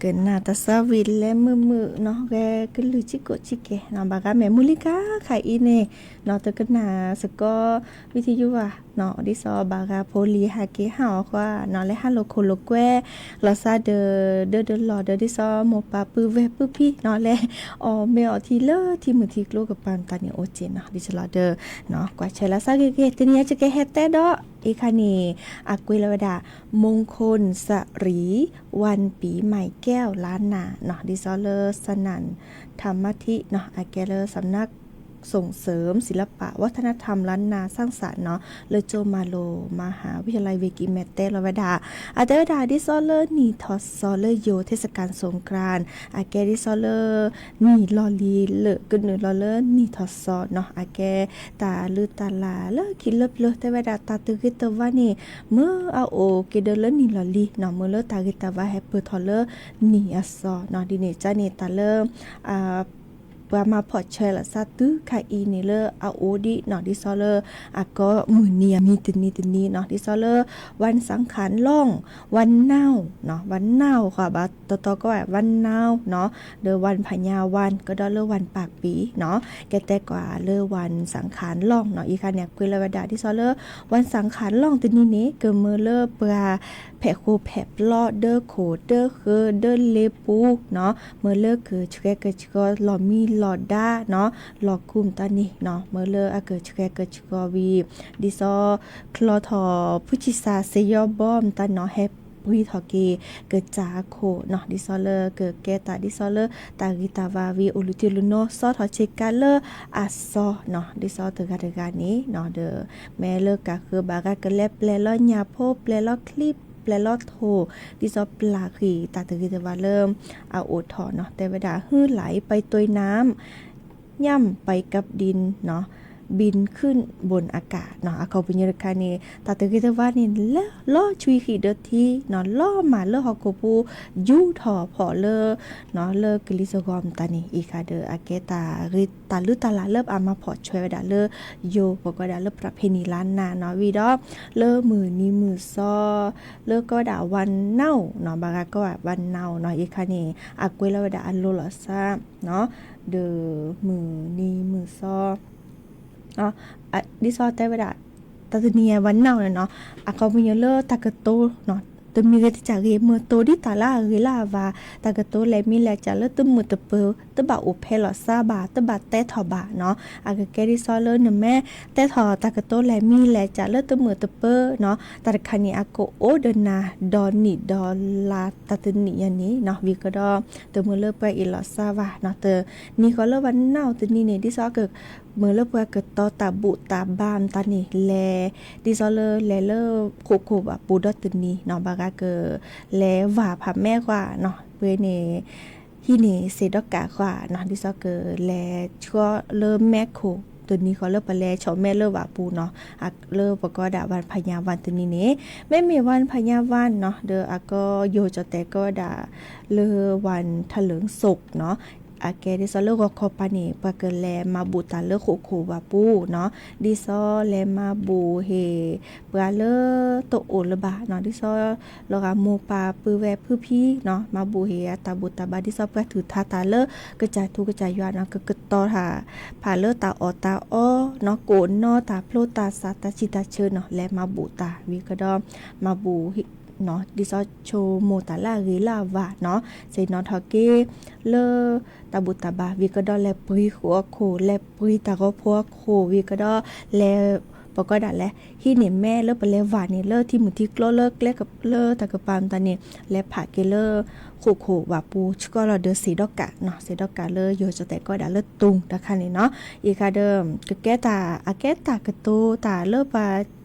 ကနၣ်တၢ်သးဝံၣ်လဲၤမုာ်မုာ်နီၤ ဂဲၤကလုၢ်စံၣ်ကိးစံၣ်ကဲၤနီၤ ဘၣ်ဂၤမဲာ်မုၢ်လံကါခါအံၤန့ၣ်နီၤ တကနၣ်စ့ၢ်ကီး ဝံထံယုၢ်ဘၣ်နီၤ ဒ်သိးဘၣ်ဂၤဖိလံၤဟးက့ၤဟးအီၣ်ဃီနီၤ လဲၤဟးလိာ်ခိၣ်လိာ်ကွဲ လီၤသးဒီး ဒၢဒၢလီၢ်ဒီး ဒ်သိးမိၢ်ပၢ်ပုၢ်ဝဲၢ်ပုၢ်ဖံနီၤ လဲၤအီၣ်မ့ၤအီထံလၢထံမုၢ်ထံကျိကပၤမတၤန့ၣ် အိၣ်က့ၤနီၤ ဒ်သိးလီၤဒီး ကွၢ်ဆၢလၢသးဂ့ၤဂ့ၤ တနံၤအံၤကဟဲတဲဒီး အံၤခါန့ၣ် အကွဲးလီၤဝဲဒၣ် มงคลสรีวันปีใหม่แก้วล้านนาနီၤ ဒ်သိးလၢ สนั่นธรรมทินีၤ အကဲလၢ สำนักส่งเสริมศิลปะวัฒนธรรมล้านนาสร้างสรรค์နီၤ လၢကၠိမၤလိၤ มหาวิทยาลัยเวกิง မဲာ်တဲလီၤဝဲဒၣ် အတဲဝဲဒၣ်ဒ်သိးလၢနံၣ်ထီၣ်စီၤလၢယိၤ เทศกาลสงกรานต์ အကဲဒ်သိးလၢ နံၣ်လီၢ်လံၤလၢာ် ကနုာ်လီၤလၢနံၣ်ထီၣ်စီၤနီၤ အကဲတၢ်လုၢ်တၢ်လၢ်လၢခံလၢပျၢၤ တဲဝဲဒၣ်တၢ်တဂ့ၤတဝါန့ၣ် မ့ၢ်အအိၣ်က့ၤဒီးလၢနံၣ်လီၢ်လံၤနီၤ မ့ၢ်လၢတၢ်ဂ့ၤတၢ်ဝါဟဲပၢၢ်ထီၣ်လၢနံၣ်အစီၤနီၤ ဒ်န့ၣ်ကန့ၣ် တၢ်လၢ ပှၤမၤဖီၣ်ဆွဲလီၤသးတုၤခါအံၤန့ၣ်လၢအအိၣ်ဒံးနီၤ ဒ်သိးလၢ အကီမုၢ်နံၤအမံၤတနံၤတနံၤနီၤ ဒ်သိးလၢ วันสังขารล่อง วันเน่าနီၤ วันเน่าဃီဘၣ် တီတီကီး วันเน่าနီၤ ဒီး วันผายาวัน ကဒီးလၢ วันปากปีနီၤ ကတဲကွၢ်လၢ วันสังขารล่องနီၤ အံၤခါန့ၣ် အကွဲးလီၤဝဲဒၣ် ဒ်သိးလၢ วันสังขารล่องတနံၤန့ၣ် ကမ့ၢ်လၢပှၤ ဖဲးဃိဖဲးပျီ ဒၢခိၣ်ဒၢဃၢၤ ဒၢလ့ပူၤနီၤ မ့ၢ်လၢကဆှဲကဆှီလီၢ်မံလီၢ်ဒါနီၤ လီၢ်ကူမတၤန့ၣ်နီၤ မ့ၢ်လၢအကဆှဲကဆှီဝံၤ ဒ်သိးချီထီၣ်ဖုဆံးစၢ်စ့ယီဘီမတၤနီၤ ဟဲပှ့ၤထီၣ်က့ၤ ကစၢ်အခိၣ်နီၤ ဒ်သိးလၢကကဲတၢ်ဒ်သိးလၢ တၢ်ဂံၢ်တၢ်ဘါဝံၤ အိၣ်လုၢ်ထံလုၢ်နိ ဆီထီၣ်ဆ့ကၤလၢအစီၤနီၤ ဒ်သိးတဂၤတဂၤန့ၣ်နီၤ ဒီး မ့ၢ်လၢကဃၢၤဘၣ်ဂၤကလဲၤပျဲလီၤညၣ်ဖိ ပျဲလီၤချံ ပျဲလီၤထိၣ် ဒ်သိးပျၢ်ဃံးတၢ်တဂ့ၤတဝါလၢ အအိၣ်ထီၣ်နီၤ တဲဝဲဒၣ် ဟူးလၢ် ไปตวยน้ำ ย่ำไปกับดินနီၤ บินขึ้นบนอากาศနီၤ အခီပညီတခါန့ၣ် တၢ်တဂ့ၤတဝါန့ၣ် လီၤဆွံဃံးဒီးထံနီၤ လီၤမၢ်လၢဟီၣ်ခိၣ်ပူၤ ယူထီၣ်ဖီၣ်လၢ လၢကလံၤစဂီၤမတၤန့ၣ် အံၤခါဒီး အကဲတၢ်ဂ့ၤ တၢ်လုၢ်တၢ်လၢ်လၢအမၤဖီၣ်ဆွဲဝဲဒၣ်လၢ ယိၤ ပှၤကိးဒၣ်လၢ ประเพณีล้านนาနီၤ ဝံၤဒီး လၢမုၢ်နံၤမုၢ်သီ လၢကိးဝဲဒၣ် วันเน่าနီၤ ဘၣ်ဂၤကိးဝဲ วันเน่าနီၤ အံၤခါန့ၣ် အကွဲးလီၤဝဲဒၣ်အလိၤလီၤသး ဒီးမုၢ်နံၤမုၢ်သီ ဒ်သိးတဲဝဲဒၣ် တၢ်တနံၤအံၤ วันเน่า န့ၣ်နီၤ အခီပညီလၢတၢ်ကတိၤနီၤ တမံၤဂ့ၤတစၢ်ဂ့ၤ မ့ၢ်တိၤဒ်တၢ်လၢအဂ့ၤလၢအဝါ တၢ်ကတိၤလဲၤမံလဲၤစၢ်လၢတမုာ်တပၢၤ တဘၣ်အိၣ်ဖဲလီၤသးဘၣ် တဘၣ်တဲထီၣ်ဘၣ်နီၤ အကကဲဒ်သိးလၢနမ့ၢ်တဲထီၣ်တၢ်ကတိၤလဲၤမံလဲၤစၢ်လၢတမုာ်တပၢၤနီၤ တၢ်တခါန့ၣ် အကအိၣ်ဒီးနၤ ဒီနံၣ်ဒီလါ တၢ်တနံၣ်ညါန့ၣ်နီၤ ဝံၤကဒီး တမ့ၢ်လၢပှၤအ့ၣ်လိာ်သးဘၣ်နီၤ တနံၤဃီလၢ วันเน่า တနံၤန့ၣ် ဒ်သိးက မ့ၢ်လၢပှၤကတီၤတၢ်ဘူၣ်တၢ်ဘါမတၤန့ၣ် လဲၤ ဒ်သိးလၢလဲၤလၢဃိာ်ခိၣ်ဘၣ်ပူၤဒီတနံၤနီၤ ဘၣ်ဂၤက လဲၤဝၢ်ဖးမဲဃီနီၤ ပှ့ၤန့ၣ် ဟံးန့ၢ်စ့ၢ်ဒီကးဃီနီၤ ဒ်သိးကလဲၤဆှီလၢမဲခိၣ် တနံၤဃီလၢပလဲၤဆီၣ်မဲလၢဝၣ်ပူၤနီၤ လၢပကိးဒၣ် วันผายาวัน တနံၤန့ၣ် မ့မ့ၢ် วันผายาวัน နီၤ ဒီးအကီယိၤကၠီၣ်တဲာ်ကိးဝဲဒၣ် လၢ วันเถลิงศก နီၤ အကဲဒ်သိးလၢဂီၤခီပၤန့ၣ် ပှၤကလဲၤမၤဘူၣ်တၢ်လၢဃိာ်ခိၣ်ဝၣ်ပူၤနီၤ ဒ်သိးလဲၤမၤဘူၣ်ဟ့ၣ် ပှၤလၢတအိၣ်လၢၤဘၣ်နီၤ ဒ်သိး လီၤဂာ်မိၢ်ပၢ်ပုၢ်ဝဲၢ်ဖုဖံနီၤ မၤဘူၣ်ဟ့ၣ်အတၢ်ဘူၣ်တၢ်ဘါ ဒ်သိးပှၤထုးထါတၢ်လၢ ကစၢ်ထူကစၢ်ယွၤနီၤ ကကတီၤတၢ် ဖးလၢတၢ်အီၣ်တၢ်အီနီၤ ကိးနီၢ်တၢ်ဖျိတၢ်စးတၢ်ဆံးတၢ်ဆၢနီၤ လဲၤမၤဘူၣ်တၢ် ဝံၤကဒီး မၤဘူၣ် ဒ်သိးဆိကမိၣ်တၢ်လၢအဂ့ၤလၢအဝါနီၤ ဆ့ၣ်နီၤထီၣ်က့ၤ လၢ တၢ်ဘူၣ်တၢ်ဘါ ဝံၤကဒီးလဲၤပှ့ၤဃိာ်အခိၣ် လဲၤပှ့ၤတၢ်ဂီၤဖိအခိၣ် ဝံၤကဒီး လဲၤ ပကိးဒၣ်လဲၣ် ဟံးန့ၢ်မဲလၢပလဲၤဝၢ်န့ၣ် လၢထံမုၢ်ထံကျိလၢကျဲ လၢတၢ်ကပၤမတၤန့ၣ် လဲၤဖးက့ၤလၢ ဃိာ်ခိၣ်ဝၣ်ပူၤ ဆှီလီၤဒီးစ့ၢ်ဒီကးနီၤ စ့ၢ်ဒီကးလၢယိၤကၠီၣ်တဲာ်ကိးဒၣ်လၢတိၤတခါန့ၣ်နီၤ အံၤခါဒီး ကကဲတၢ် အကဲတၢ်ကတိၤတၢ်လၢပှၤ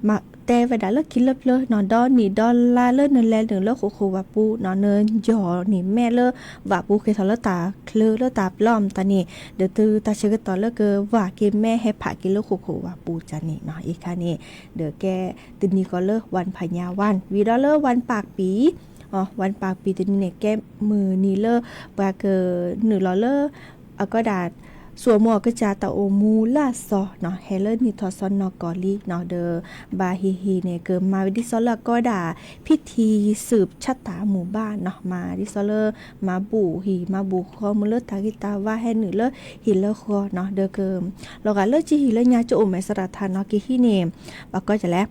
မၤတဲဝဲဒၣ်လၢခံလၢပျၢၤနီၤ ဒီနံၣ်ဒီလါလၢနလဲၤနုာ်လၢဃိာ်ခိၣ်ဝၣ်ပူၤနီၤ နယီၢ်န့ၢ်မဲလၢ ဝၣ်ပူၤဃ့ထီၣ်လၢတၢ်ချၢလၢတၢ်ပျီမတၤန့ၣ် ဒီးတုၤတၢ်ဆၢကတီၢ်လၢကဝၢ်က့ၤမဲဟဲဖးက့ၤလၢဃိာ်ခိၣ်ဝၣ်ပူၤတၢ်န့ၣ်နီၤ အံၤခါန့ၣ် ဒီးကဲတနံၤဃီလၢ วันผายาวัน ဝံၤဒီးလၢ วันปากปี วันปากปี တနံၤန့ၣ် ကဲမုၢ်နံၤလၢ ပှၤကနုာ်လီၤလၢ အကိးဒၣ် ဆိမိၣ်အီၤကစၢ်တၢ်အိၣ်မူလၢအစီၤနီၤ ဟဲလၢနံၣ်ထီၣ်စီၤနီၢ်ကီၢ်လံနီၤ ဒီးဘၣ်ဟ့ၣ်ဟ့ၣ်န့ၣ် ကမၤဝဲဒ်သိးလၢအကိးဝဲဒၣ် ဖံထံစုပ်ချတာမူဘၣ်နီၤ မၤဒ်သိးလၢ မၤဘူၣ်ဟံၣ်မၤဘူၣ်ဃီမ့ၢ်လၢတၢ်ဂ့ၤတၢ်ဝါ ဟဲနုာ်လၢဟံၣ်လၢဃီနီၤ ဒီးက လီၤဂာ်လၢကဟံၣ်လၢညါ ကအိၣ်မဲာ်သရၣ်ထးနီၤ ကဟံးန့ၣ် ဘၣ်ကီကလဲၣ်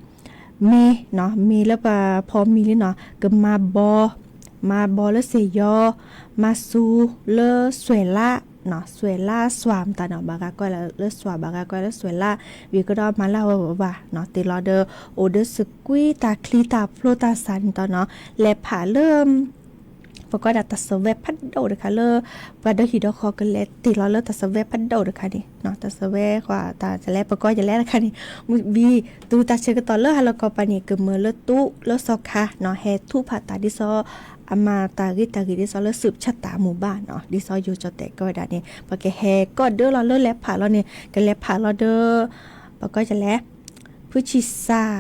မ့ၤနီၤ မ့ၤလၢပဖီမံၤလံနီၤ ကမၤဘီ မၤဘီလၢစဲးယီၤ မၤစူၤလၢစွဲးလါနီၤ စွဲးလါစွၤမတၤနီၤ ဘၣ်ဂၤကွၢ်လၢစွၤ ဘၣ်ဂၤကွၢ်လၢစွဲးလါ ဝံၤကဒီးမၤလၢဝဲဝဲနီၤ တ့ၢ်လီၤဒီး အိၣ်ဒီးစကွံတၢ်ချံတၢ်ဖျိတၢ်စၢ်န့ၣ်တီနီၤ လဲၤဖးလၢ ပကိးဒၣ်တၢ်စၢၤဝဲဖးဒိၣ်တခါလၢ ပှၤဒီဟံၣ်ဒီဃီကလဲၤတ့ၢ်လီၤလၢတၢ်စၢၤဝဲဖးဒိၣ်တခါန့ၣ် တၢ်စၢၤဝဲဃီ တၢ်လဲၤ ပကိးယလဲၣ်တခါန့ၣ် ဝံၤတုၤတၢ်ဆၢကတီၢ်လၢဟါလီၤကီးပၤန့ၣ် ကမၢလၢတူၢ်လၢစီၤခါနီၤ ဟဲထူၣ်ဖးတၢ်ဒ်သိး အမၤတၢ်ဂ့ၤတၢ်ဂ့ၤဒ်သိးလၢစုးဆးတၢ်အမူးဘၣ်နီၤ ဒ်သိးယိၤကၠီၣ်တဲာ်ကိးဝဲဒၣ်န့ၣ် ပကဟဲကီၢ်ဒၢလီၤလၢလဲၤဖးလီၤန့ၣ် ကလဲၤဖးလီၤဒီး ပကိးယလဲၣ် ဖုဆံးစၢ်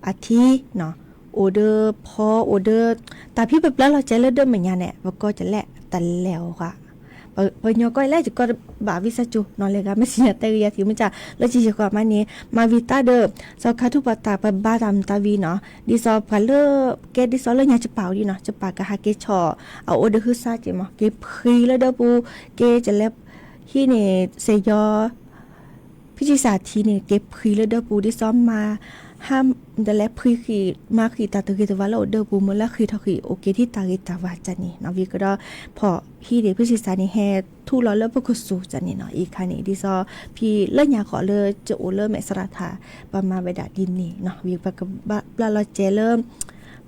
အထံနီၤ အိၣ်ဒီးဖီအိၣ်ဒီး တၢ်ဖံးပျၢ်လီၤကဲလၢဒၢးမဲာ်ညါန့ၣ် ပကိးကလဲၣ်တလဲၤအီၤဃီ ပှၤကညီကီၢ်လဲၣ် ယကီၢ်ဘၣ်ဝံသးစူၤနီၤ လဲၤဂၤမ့ၢ်စံၣ်ညီၣ်တဲဂ့ၤယၤထံၣ်မ့ၢ်ကၢ် လၢကယံာ်ဃီမးန့ၣ် မၤဝံၤတၢ်ဒီး စီၤခါထူၣ်ဖးတၢ် ပဘါတၢ်မတၤဝံၤနီၤ ဒ်သိးပှၤလၢ ကဲဒ်သိးလၢညါကပာ်ဝံၤဒံးနီၤ ကပာ်ကဟးက့ၤဆီၣ် အအိၣ်ဒီးဟုသၣ်က့ၤမး က့ၤဖှံလၢဒၢးပူၤ က့ၤကလဲၤ ဟံးန့ၢ် စဲးယီၤ ဖံဆံးစၢ်ထံန့ၣ် က့ၤဖှံလၢဒၢးပူၤ ဒ်သိးမၤ ဟါ တလဲၤဖှံဃံး မၤဃံးတၢ်တဂ့ၤတဝါလၢအိၣ်ဒၢးပူၤ မ့ၢ်လၢဃ့ထီၣ်ဃံးအိၣ်က့ၤထံတၢ်ဂ့ၤတၢ်ဝါကန့ၣ်နီၤ ဝံၤကဒီး ဖီၣ်ဟံးန့ၢ် ဖံဆံးစၢ်န့ၣ် ဟဲထူၣ်လီၤလၢပခိၣ်စူၤကန့ၣ်နီၤ အံၤခါန့ၣ် ဒ်သိး ဖံလၢညါဃီလၢကအိၣ်လၢမဲာ်သရၣ်ထး ပမၤဝဲဒၣ်ဒ်န့ၣ်နီၤ ဝံၤပကဘၣ်ပျၢ်လီၤကဲလၢ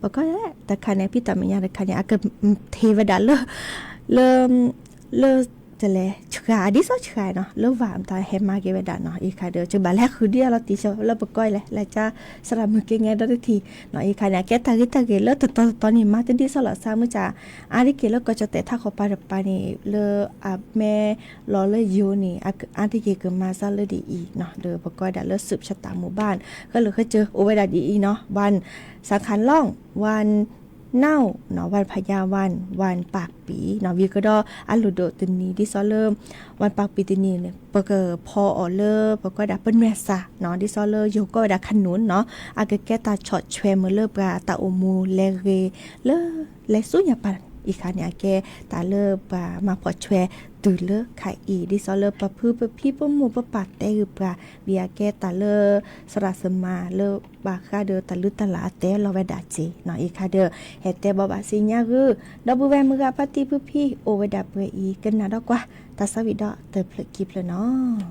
ပကိးတခါန့ၣ် ဖံတၢ်မဲာ်ညါတခါန့ၣ် အကထံၣ်ဝဲဒၣ်လၢ လၢ လၢ တလဲၤ ဆှး အဒ်သိးဆှးနီၤ လၢဝၤမတၤဟဲမၤက့ၤဝဲဒၣ်နီၤ အံၤခါဒီး ကဘၣ်လဲၤဃုဒ်အလီၤတံၢ်လၢပကိးလဲၣ် လၢကၢ် သရၣ်မုၣ်က့ၤငဲဒီတထံၣ်နီၤ အံၤခါန့ၣ် အကဲတၢ်ဂ့ၤတၢ်ဂ့ၤလၢတတီၤတတီၤန့ၣ် မၤတဒ်သိးလီၤသးမုၢ်ကၢ် အါတက့ၢ်လၢကီၢ်ကၠီၣ်တဲာ်ထးခီပၤတပၤန့ၣ် လၢအမဲလီၤလၢယိၤန့ၣ် အါတက့ၢ်ကမၤစၢၤလၢဒ်အံၤနီၤ ဒီးပကိးဒၣ်လၢစုးဆးတၢ်မူးဘၣ် ဃၢလၢာ်ဃၢကၢ အိၣ်ဝဲဒၣ်ဒ်အံၤနီၤ ဝၣ် စၣ်ခၣ်လီၣ် ဝၣ် နၢ် နီၤ ဝၣ်ဖးယၣ်ဝၣ် ဝၣ်ပၢ်ပံၤနီၤ ဝံၤကဒီးအလိၣ်ဒိၣ်တနံၤ ဒ်သိးလၢ ဝၣ်ပၢ်ပံၤတနံၤန့ၣ် ပကဖီအီၤလၢ ပကိးဒၣ်ပနွဲၣ်စၢ်နီၤ ဒ်သိးလၢယိၤကိးဝဲဒၣ်ခနူၣ်နီၤ အကကဲတၢ်ဆီၣ်ထွဲမ့ၢ်လၢပှၤတၢ်အိၣ်မူလဲၤဂ့ၤ လၢ လဲၤဆူညါပၢ် အံၤခါန့ၣ် အကဲတၢ်လၢပှၤမၤဖီၣ်ထွဲတုၤလၢခါအံၤ ဒ်သိးလၢပဖုပဖံပမိၢ်ပပၢ်တဲဂ့ၤပှၤ ဝံၤအကဲတၢ်လၢ သရၣ်သမါလၢဘၣ်ဃးဒီးတၢ်လုၢ်တၢ်လၢ်အတဲလီၤဝဲဒၣ်စ့ၢ်နီၤ အံၤခါဒီး ဟဲတဲဘၣ်ဘၣ်စ့ၢ်ညါဂ့ၤ ဒီပုၢ်ဝဲၢ်မုၢ်ဂၤဖါတံၢ်ဖုဖံ အိၣ်ဝဲဒၣ်ပှဲၤအံၤ ကနၣ်ဒီးကွၢ် တၢ်ဆၢဝံၤဒီးတဖျၢၣ်ခံဖျၢၣ်နီၤ.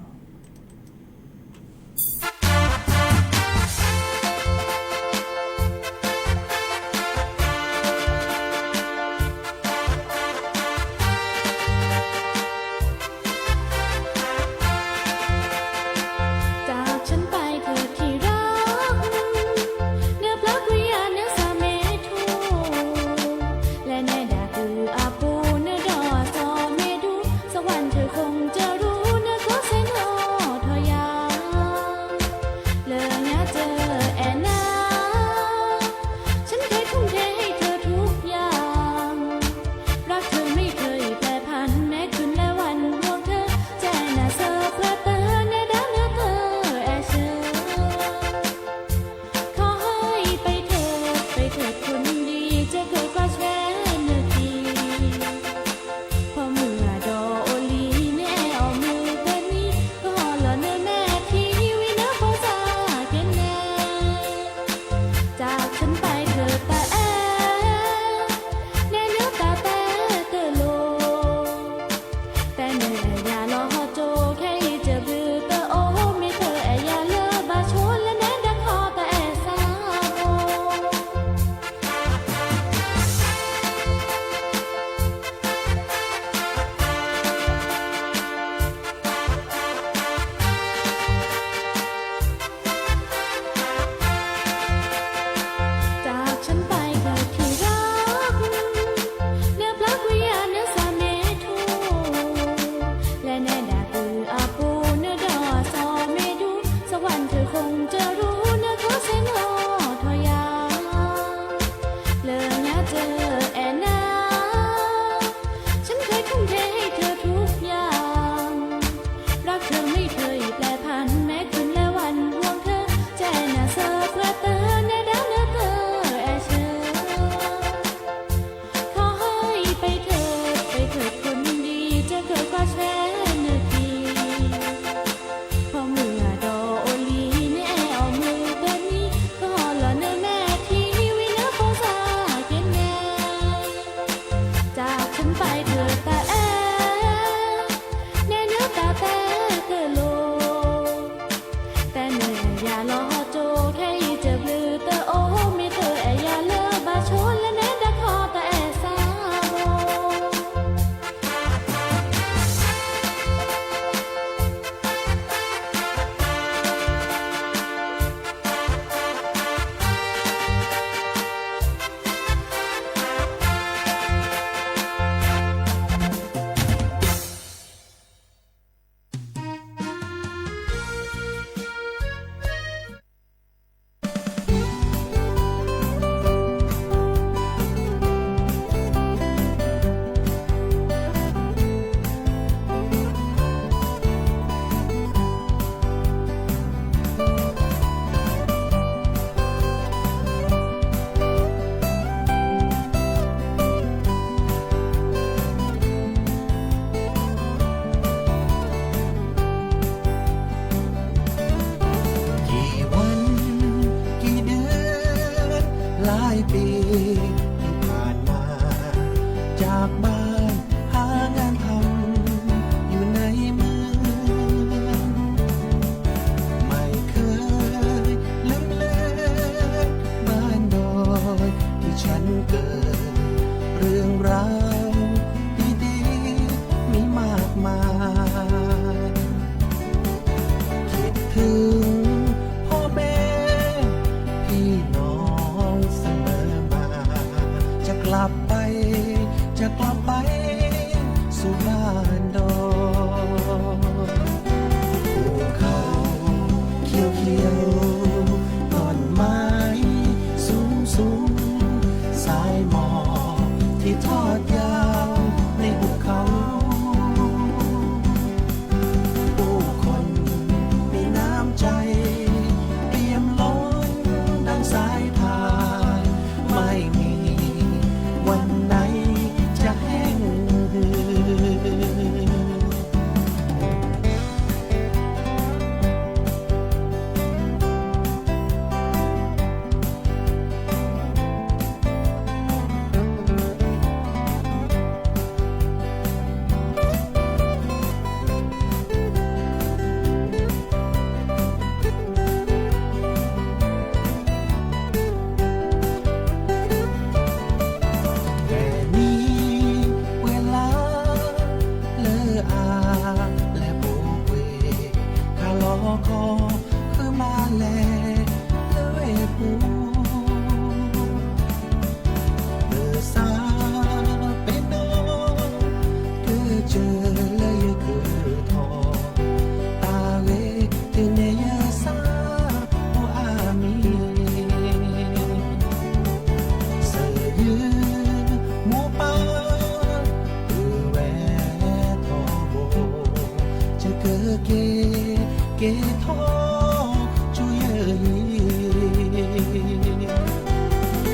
ကက့ၤက့ၤထီၣ်ကၠူယဲၢ်,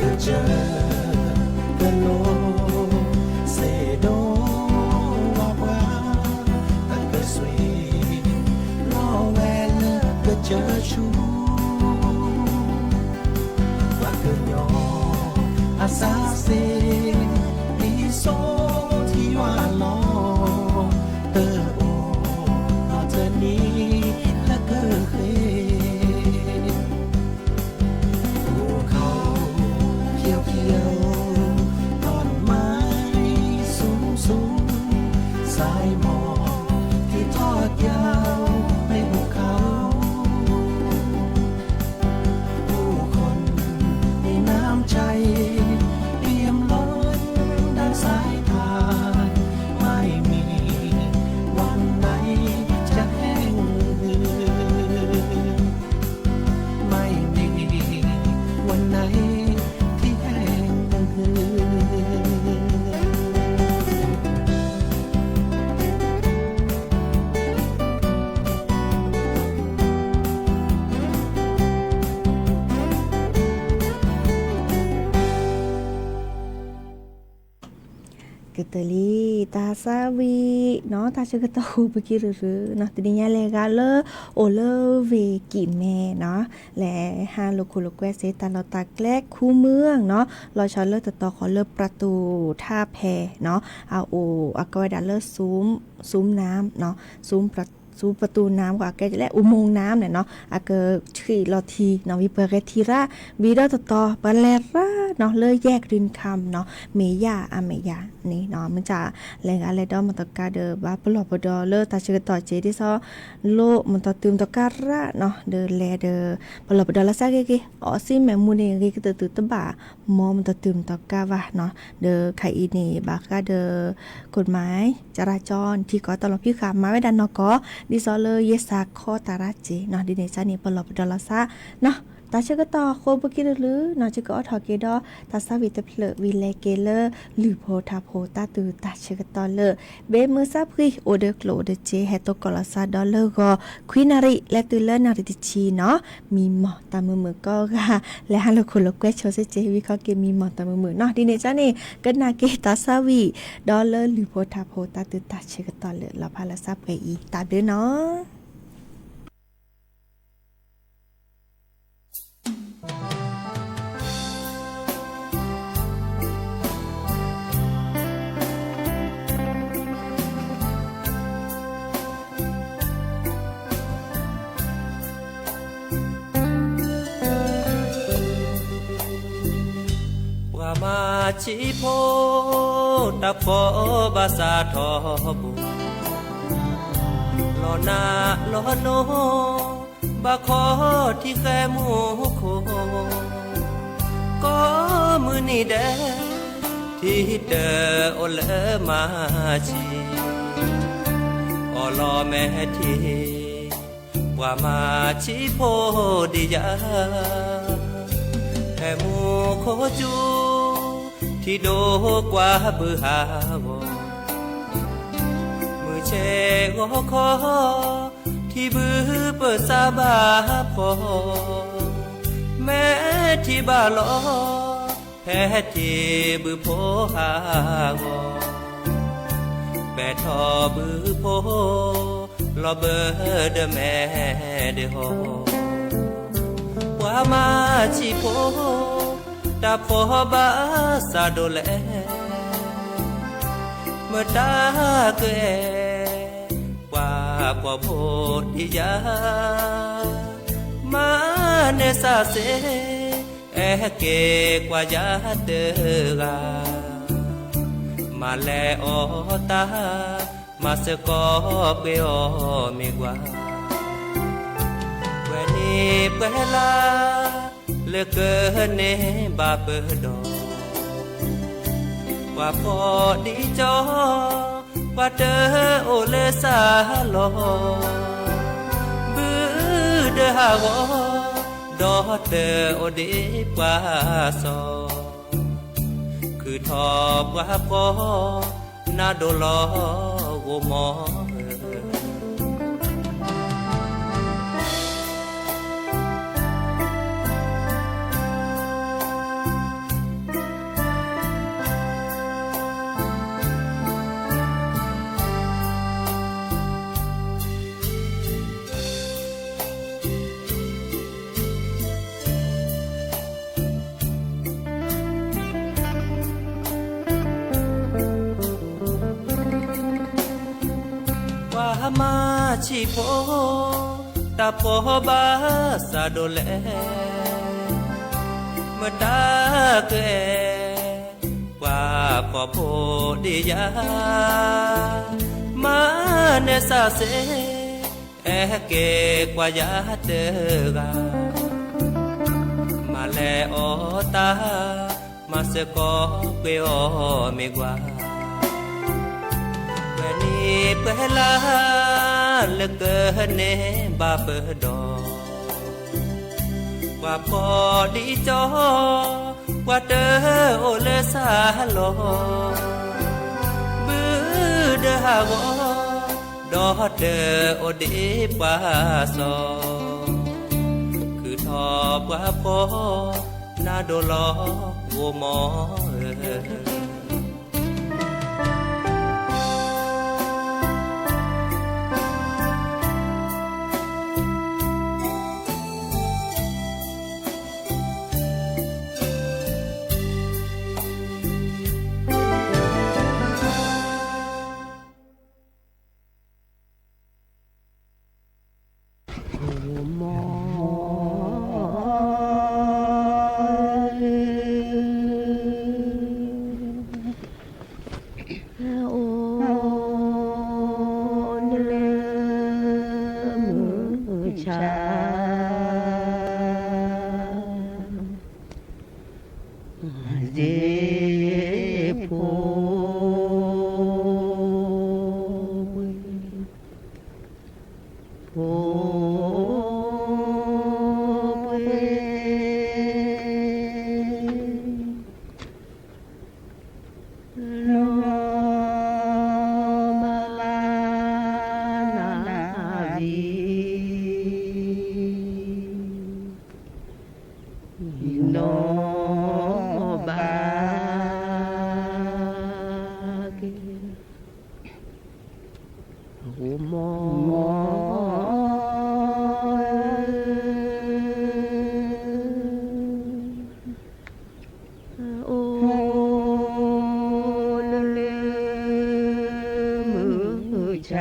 ကစၢၢ်ကလိစ့ဒိၣ်ဝါပှၢ်, အကစှ့လီၤဝဲလၢကစၢၢ်ဆူ ပှၤကညီအစးစ့, ဒ်စိထံယွၤလီၤ, တအိၣ်နီတနံၤလၢကဃ့ၢ်, အိၣ်ခီၣ်ဖၠိဖၠိ, တီၢ်မံၤဆူၣ်ဆူၣ်, စဲမီၢ် က့ၤထီၣ်ကၠီ မ့ၢ်အိၣ်ခီၣ် ผู้คนมีน้ำใจ เปี่ยมล้นดังสายทาน ไม่มีวันไหนจะแห้งเหือด ไม่มีวันไหนที่แห้งเหือด ကတၢၢ်လံ တၢ်သးဝံၣ်နီၤ တၢ်ဆၢကတီၢ်ဃိပကံၢ်ရူၤရူၤနီၤ တနံၤညါလဲၤဂၤလၢ အိၣ်လၢဝ့ၢ်ကံၣ်မဲနီၤ လဲၤဟးလိာ်ခိၣ်လိာ်ကွဲစ့တၢ်လီၢ်တၢ်ကျဲ ခူမုၢ်နီၤ လီၤဆီလၢတတီၤဃီၤလၢ ပြတူၢ်ထါဖဲနီၤ အအိၣ်အကဝဲဒၣ်လၢ စူမ်နၢမ်နီၤ စူမ်ပြ စူမ်ပြတူၢ်နၢမ် အကဲလၢ อุโมงค์น้ำ န့ၣ်နီၤ အကဆံးလီၤထံနီၤ ဝံၤပှၤဂဲၤထံရၣ် ဝံၤဒီးတတီၤ ပှၤလဲၤရၣ်နီၤ လၢယဲၢ်ကရံၣ်ခၢမ်နီၤ မ့ၢ်ယၢ်အမဲာ်ယၢ်န့ၣ်နီၤ မ့ၢ်တၢ်လဲၤဂၤလဲၤဒီးမ့ၢ်တကါဒီး ဘၣ်ပလီၢ်ပဒီလၢတၢ်ဆၢကတီၢ်က့ၤဒ်သိး လိၣ်မ့ၢ်တတုၤမ့ၢ်တကါရၣ်နီၤ ဒီးလဲၤဒီး ပလီၢ်ပဒီလၢ်စၢ်ဂ့ၤဂ့ၤ အီၣ်စံမဲာ်မူန့ၣ် ဂ့ၤကတၢၢ်တုၤတဘၣ် မ်မ့ၢ်တတုၤမ့ၢ်တကါဘၣ်နီၤ ဒီးခါအံၤန့ၣ် ဘၣ်ဃးဒီး กฎหมายจราจร ထံကီၢ်တၢ်လီၢ်ဖံးဃာ် မၤဝဲဒၣ်နီၢ်ကီၢ် ဒ်သိးလၢယဲစးခီတၢ်ရၣ်စ့နီၤ ဒ်န့ၣ်ကန့ၣ် ပလီၢ်ပဒီလီၤသးနီၤ တၢ်ဆၢကတီၢ်ဃိပကံၢ်ရူၤရူၤနီၤ ယကအိးထီၣ်က့ၤဒီး တၢ်သးဝံၣ်တဖျၢၣ်ဝံၤလဲၤက့ၤလၢ လုၢ်ဖိထါဖိတၢ်သူၣ်တၢ်ဆၢကတီၢ်လၢ ဘ့မုၢ်စၢ်ဖှံ အိၣ်ဒီးကျိၣ်အိၣ်ဒီးစ့ ဟဲသကိးလီၤသးဒီးလၢဂီၤ ခွံနၣ်ရံၣ် လဲၤတုၤလၢနၣ်ရံၣ်တဆံနီၤ မံမီၢ်တၢ်မုာ်မုာ်ကိးဂၤ လဲၤဟးလိာ်ခိၣ်လိာ်ကွဲဆိစ့စ့ ဝံၤခီက့ၤမံမီၢ်တၢ်မုာ်မုာ်နီၤ ဒ်န့ၣ်ကန့ၣ် ကနၣ်က့ၤတၢ်သးဝံၣ် ဒီးလၢလုၢ်ဖိထါဖိတၢ်သူၣ်တၢ်ဆၢကတီၢ်လၢ လီၤဖးလၢသးပှဲၤအံၤ တၢ်ဘျုးနီၤ ပှၤမၤဆံးဖိ တၢ်ဖှီၣ်ဘၣ်စးထီဘိ, လီၤနးလီၤနိ ဘၣ်ခီထံဃဲမူခိၣ်, ကိးမုၢ်နံၤဒဲး ထံတအိၣ်လၢမၤဆံး, အီၣ်လီၤမဲာ်ထံ ပှၤမၤဆံးဖိဒံးယၤ, ဖဲမူခိၣ်စူၤ ထံဒိၣ်ကွၢ်ဘုဟးဂီၤ, မုၢ်ဆ့ၣ်ဂီၤခီ ထံဘုပၢၤစးဘၣ်ဖှီၣ်, မဲာ်ထံဘၣ်လီၤ ဖဲထံဘုဖိဟးဂီၤ, ပဲထီၣ်ဘုဖိ လီၤဘၢဒီးမဲာ်ဒၢဟီၣ်, ပှၤမၤဆံးဖိ တၢ်ဖှီၣ်ဘၣ်စးဒိၣ်လဲၣ်, မတၤကအဲၣ် ပှၤဖှီၣ်ဖိဒံးယၤ, မၤန့ၢ်စးစ့ အဲၣ်က့ၤကွၢ်ယၤတဂၤ, မၤလဲၤအီၣ်တၢ် မၤစ့ၢ်ကီးပှ့ၤအီၣ်မ့ၤကွၢ်, ပှဲၤနံၣ်ပှဲၤလါ လၢကန့ၢ်ဘၣ်ပဒီး, ပှၤဖှီၣ်ဒံးကၠီ ပှၤတအိၣ်လၢစးလီၤ, ဘုဒၢဟးဂီၤ ဒီးတအိၣ်ဒံးပှၤစီၤ, ခုၣ်ထီၣ်ပှၤဖှီၣ် နးဒိၣ်လီၤဂီၢ်မီၢ်ဧၢ, ဆံးဖိ တၢ်ပီၢ်ဘၣ်စးဒိၣ်လဲၣ်, မတၤကအဲၣ် ပှၤဖှီၣ်ဖိဒ်ယၤ, မၤနၢၤစးစ့ၢ် အဲၣ်က့ၤကွၢ်ယၤတဂၤ, မၤလဲၢ်အီၣ်တၢ် မၤစ့ၢ်ကီးပှ့ၤအီၣ်မ့ၢ်ကွၢ်, ပှဲၤနံၣ်ပှဲၤလါ လၢကန့ၢ်ဘၣ်ပဒီး, ပှၤဖှီၣ်ဒ်ကၠီ ပှၤတအိၣ်လၢဆါလီၤ, ဘုဒၢဟးဂီၤ ဒီးတအိၣ်ဒံးပှၤစီၤ, ခုၣ်ထီၣ်ပှၤဖှီၣ် နၤဒိၣ်လီၤဂိၢ်မီၢ်ဧၢ. အိၣ်နလၢမုၢ်ဆါ စ့ၢ်ဖိ ဖိ နီၢ်ဘၣ် နီၢ်ဘၣ် ဂိၢ်မီၢ် အိၣ်နလၢမုၢ်ဆါ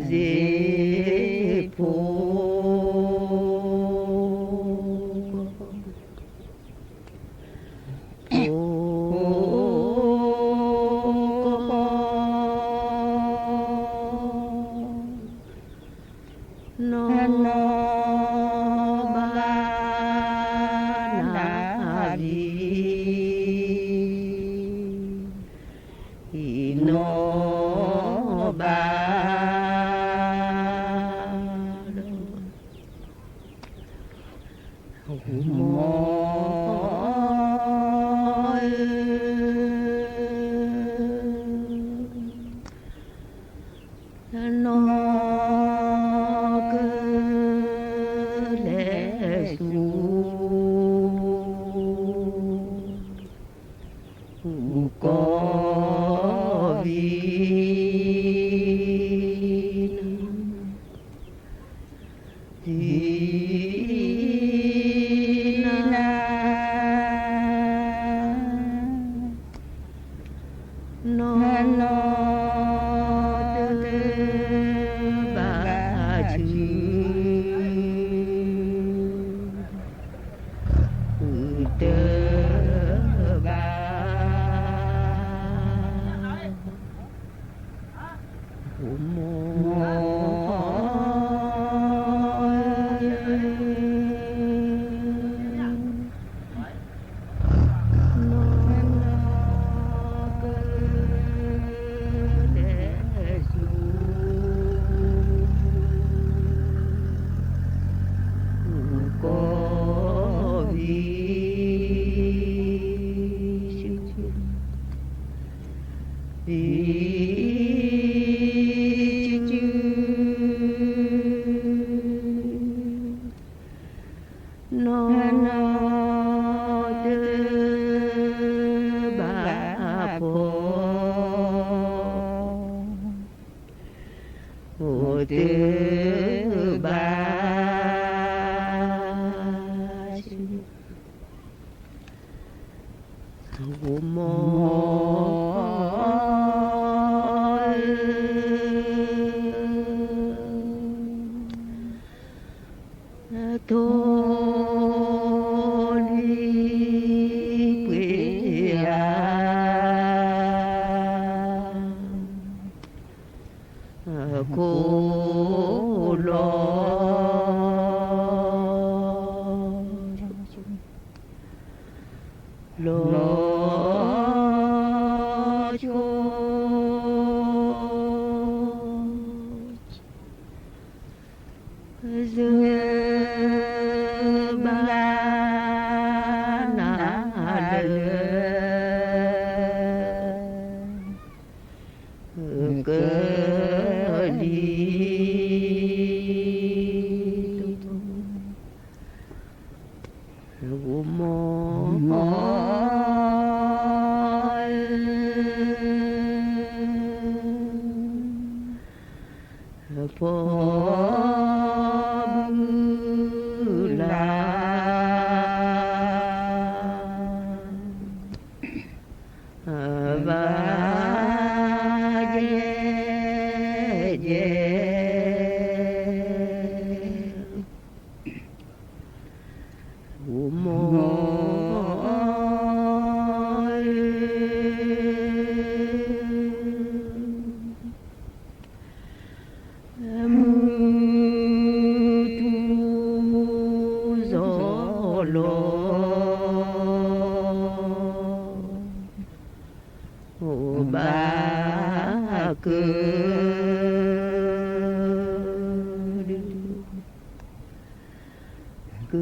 စ့ၢ်ဖိ နီၢ်ဘၣ် နီၢ်ဘၣ် နီၢ်ဘၣ် နီၢ်ဘၣ် ဂိၢ်မီၢ် နီၢ်ကလဲၤဆူ ကိးဝံၤ ဒ်နၤ နီၢ်တဘၣ်ဆူ တဘၣ် ဂိၢ်မီၢ် နီၢ်ကလဲၤဆူ ကိးဝံၤ နီၢ်တဘၣ်ဖှီၣ် အိၣ်တဘၣ်ဆူ ဂိၢ်မီၢ် ခိၣ်လီၤ လီၤဆိ စၢဘၣ်နၤလၢ ကလံၤ ဂီၤမီ ဖီဘုလၢ် ဘၣ်ယဲ ယဲ ဂီၤမီ မုၢ်ထူၣ်စီၤလီၤ အိၣ်ဘၣ်က ကဒု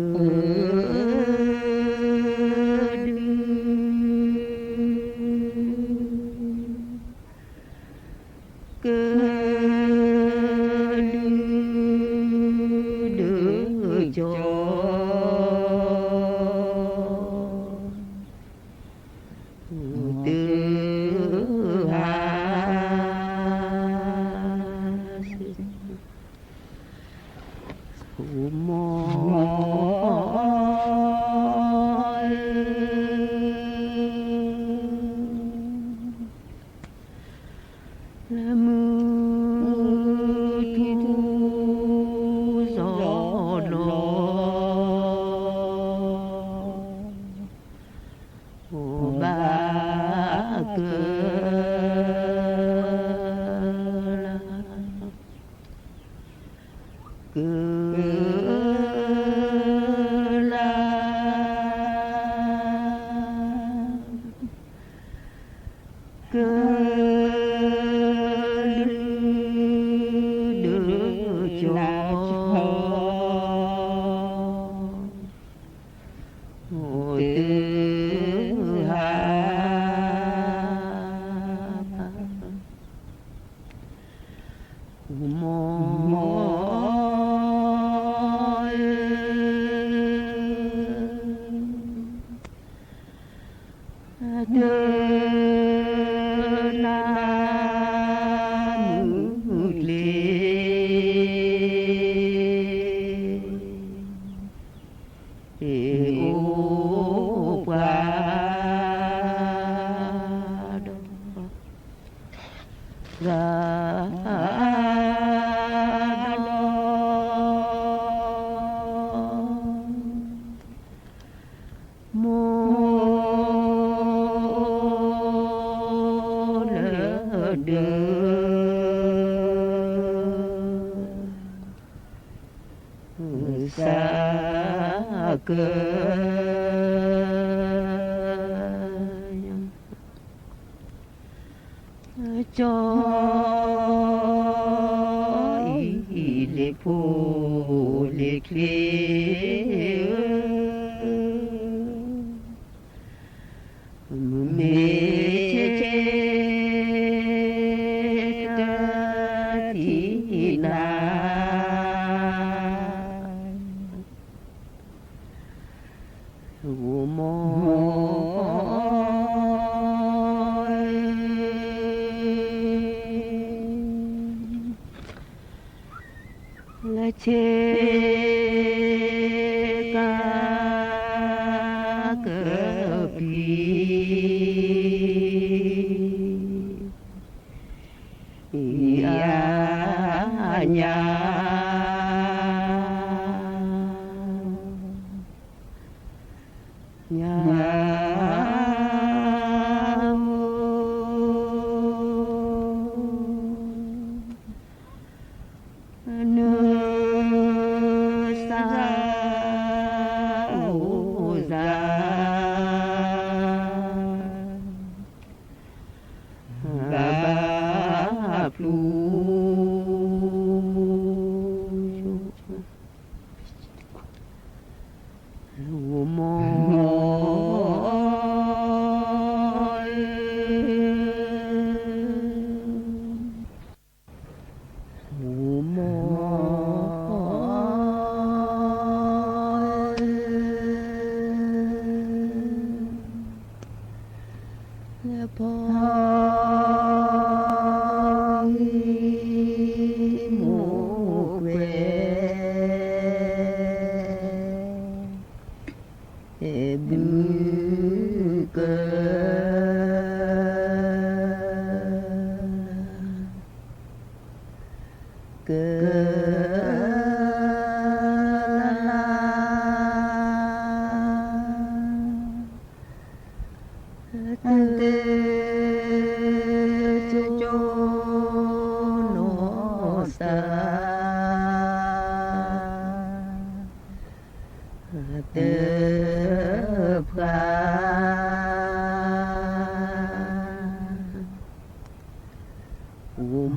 ကလုၢ်ဒုးကၠီ တုၤဟါ ဂီၤမီ လၢမုၢ်ထူၣ်စီၤလီၤ အိၣ်ဘၣ်က ကလၢ် ကလုၢ်ဒုးကၠီ အိၣ်တုၤဟါ ဂီၤမီ တနၢ်မုၢ်ကျ့ အိၣ်ပှၤဒီး ဂၤဒီး မိၢ်လၢဒၢး စးက ကၠီအံၤလ့ၤဖိလ့ၤချ့ဧၢ, မ့ၢ်ဆ့ကတၢၢ်ထံၣ်နၤ ဂီၤမီ လၢဆ့ကၤကပံၤ အညါ ညါ အိၣ် ကလၤ တကၠိနီၢ်သး တဖျါ အိၣ်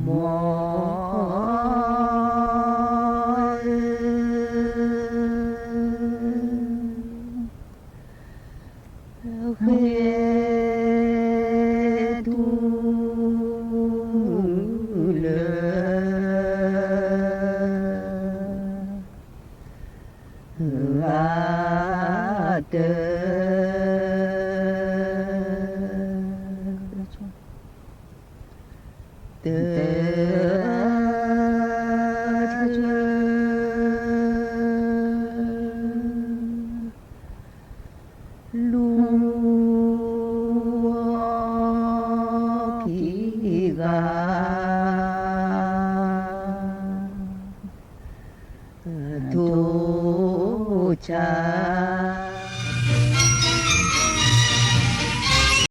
မီ ဃ့တူၢ်လၢ ဂၤတ တ လူၤခံဂၤ ထိၣ်ဆါ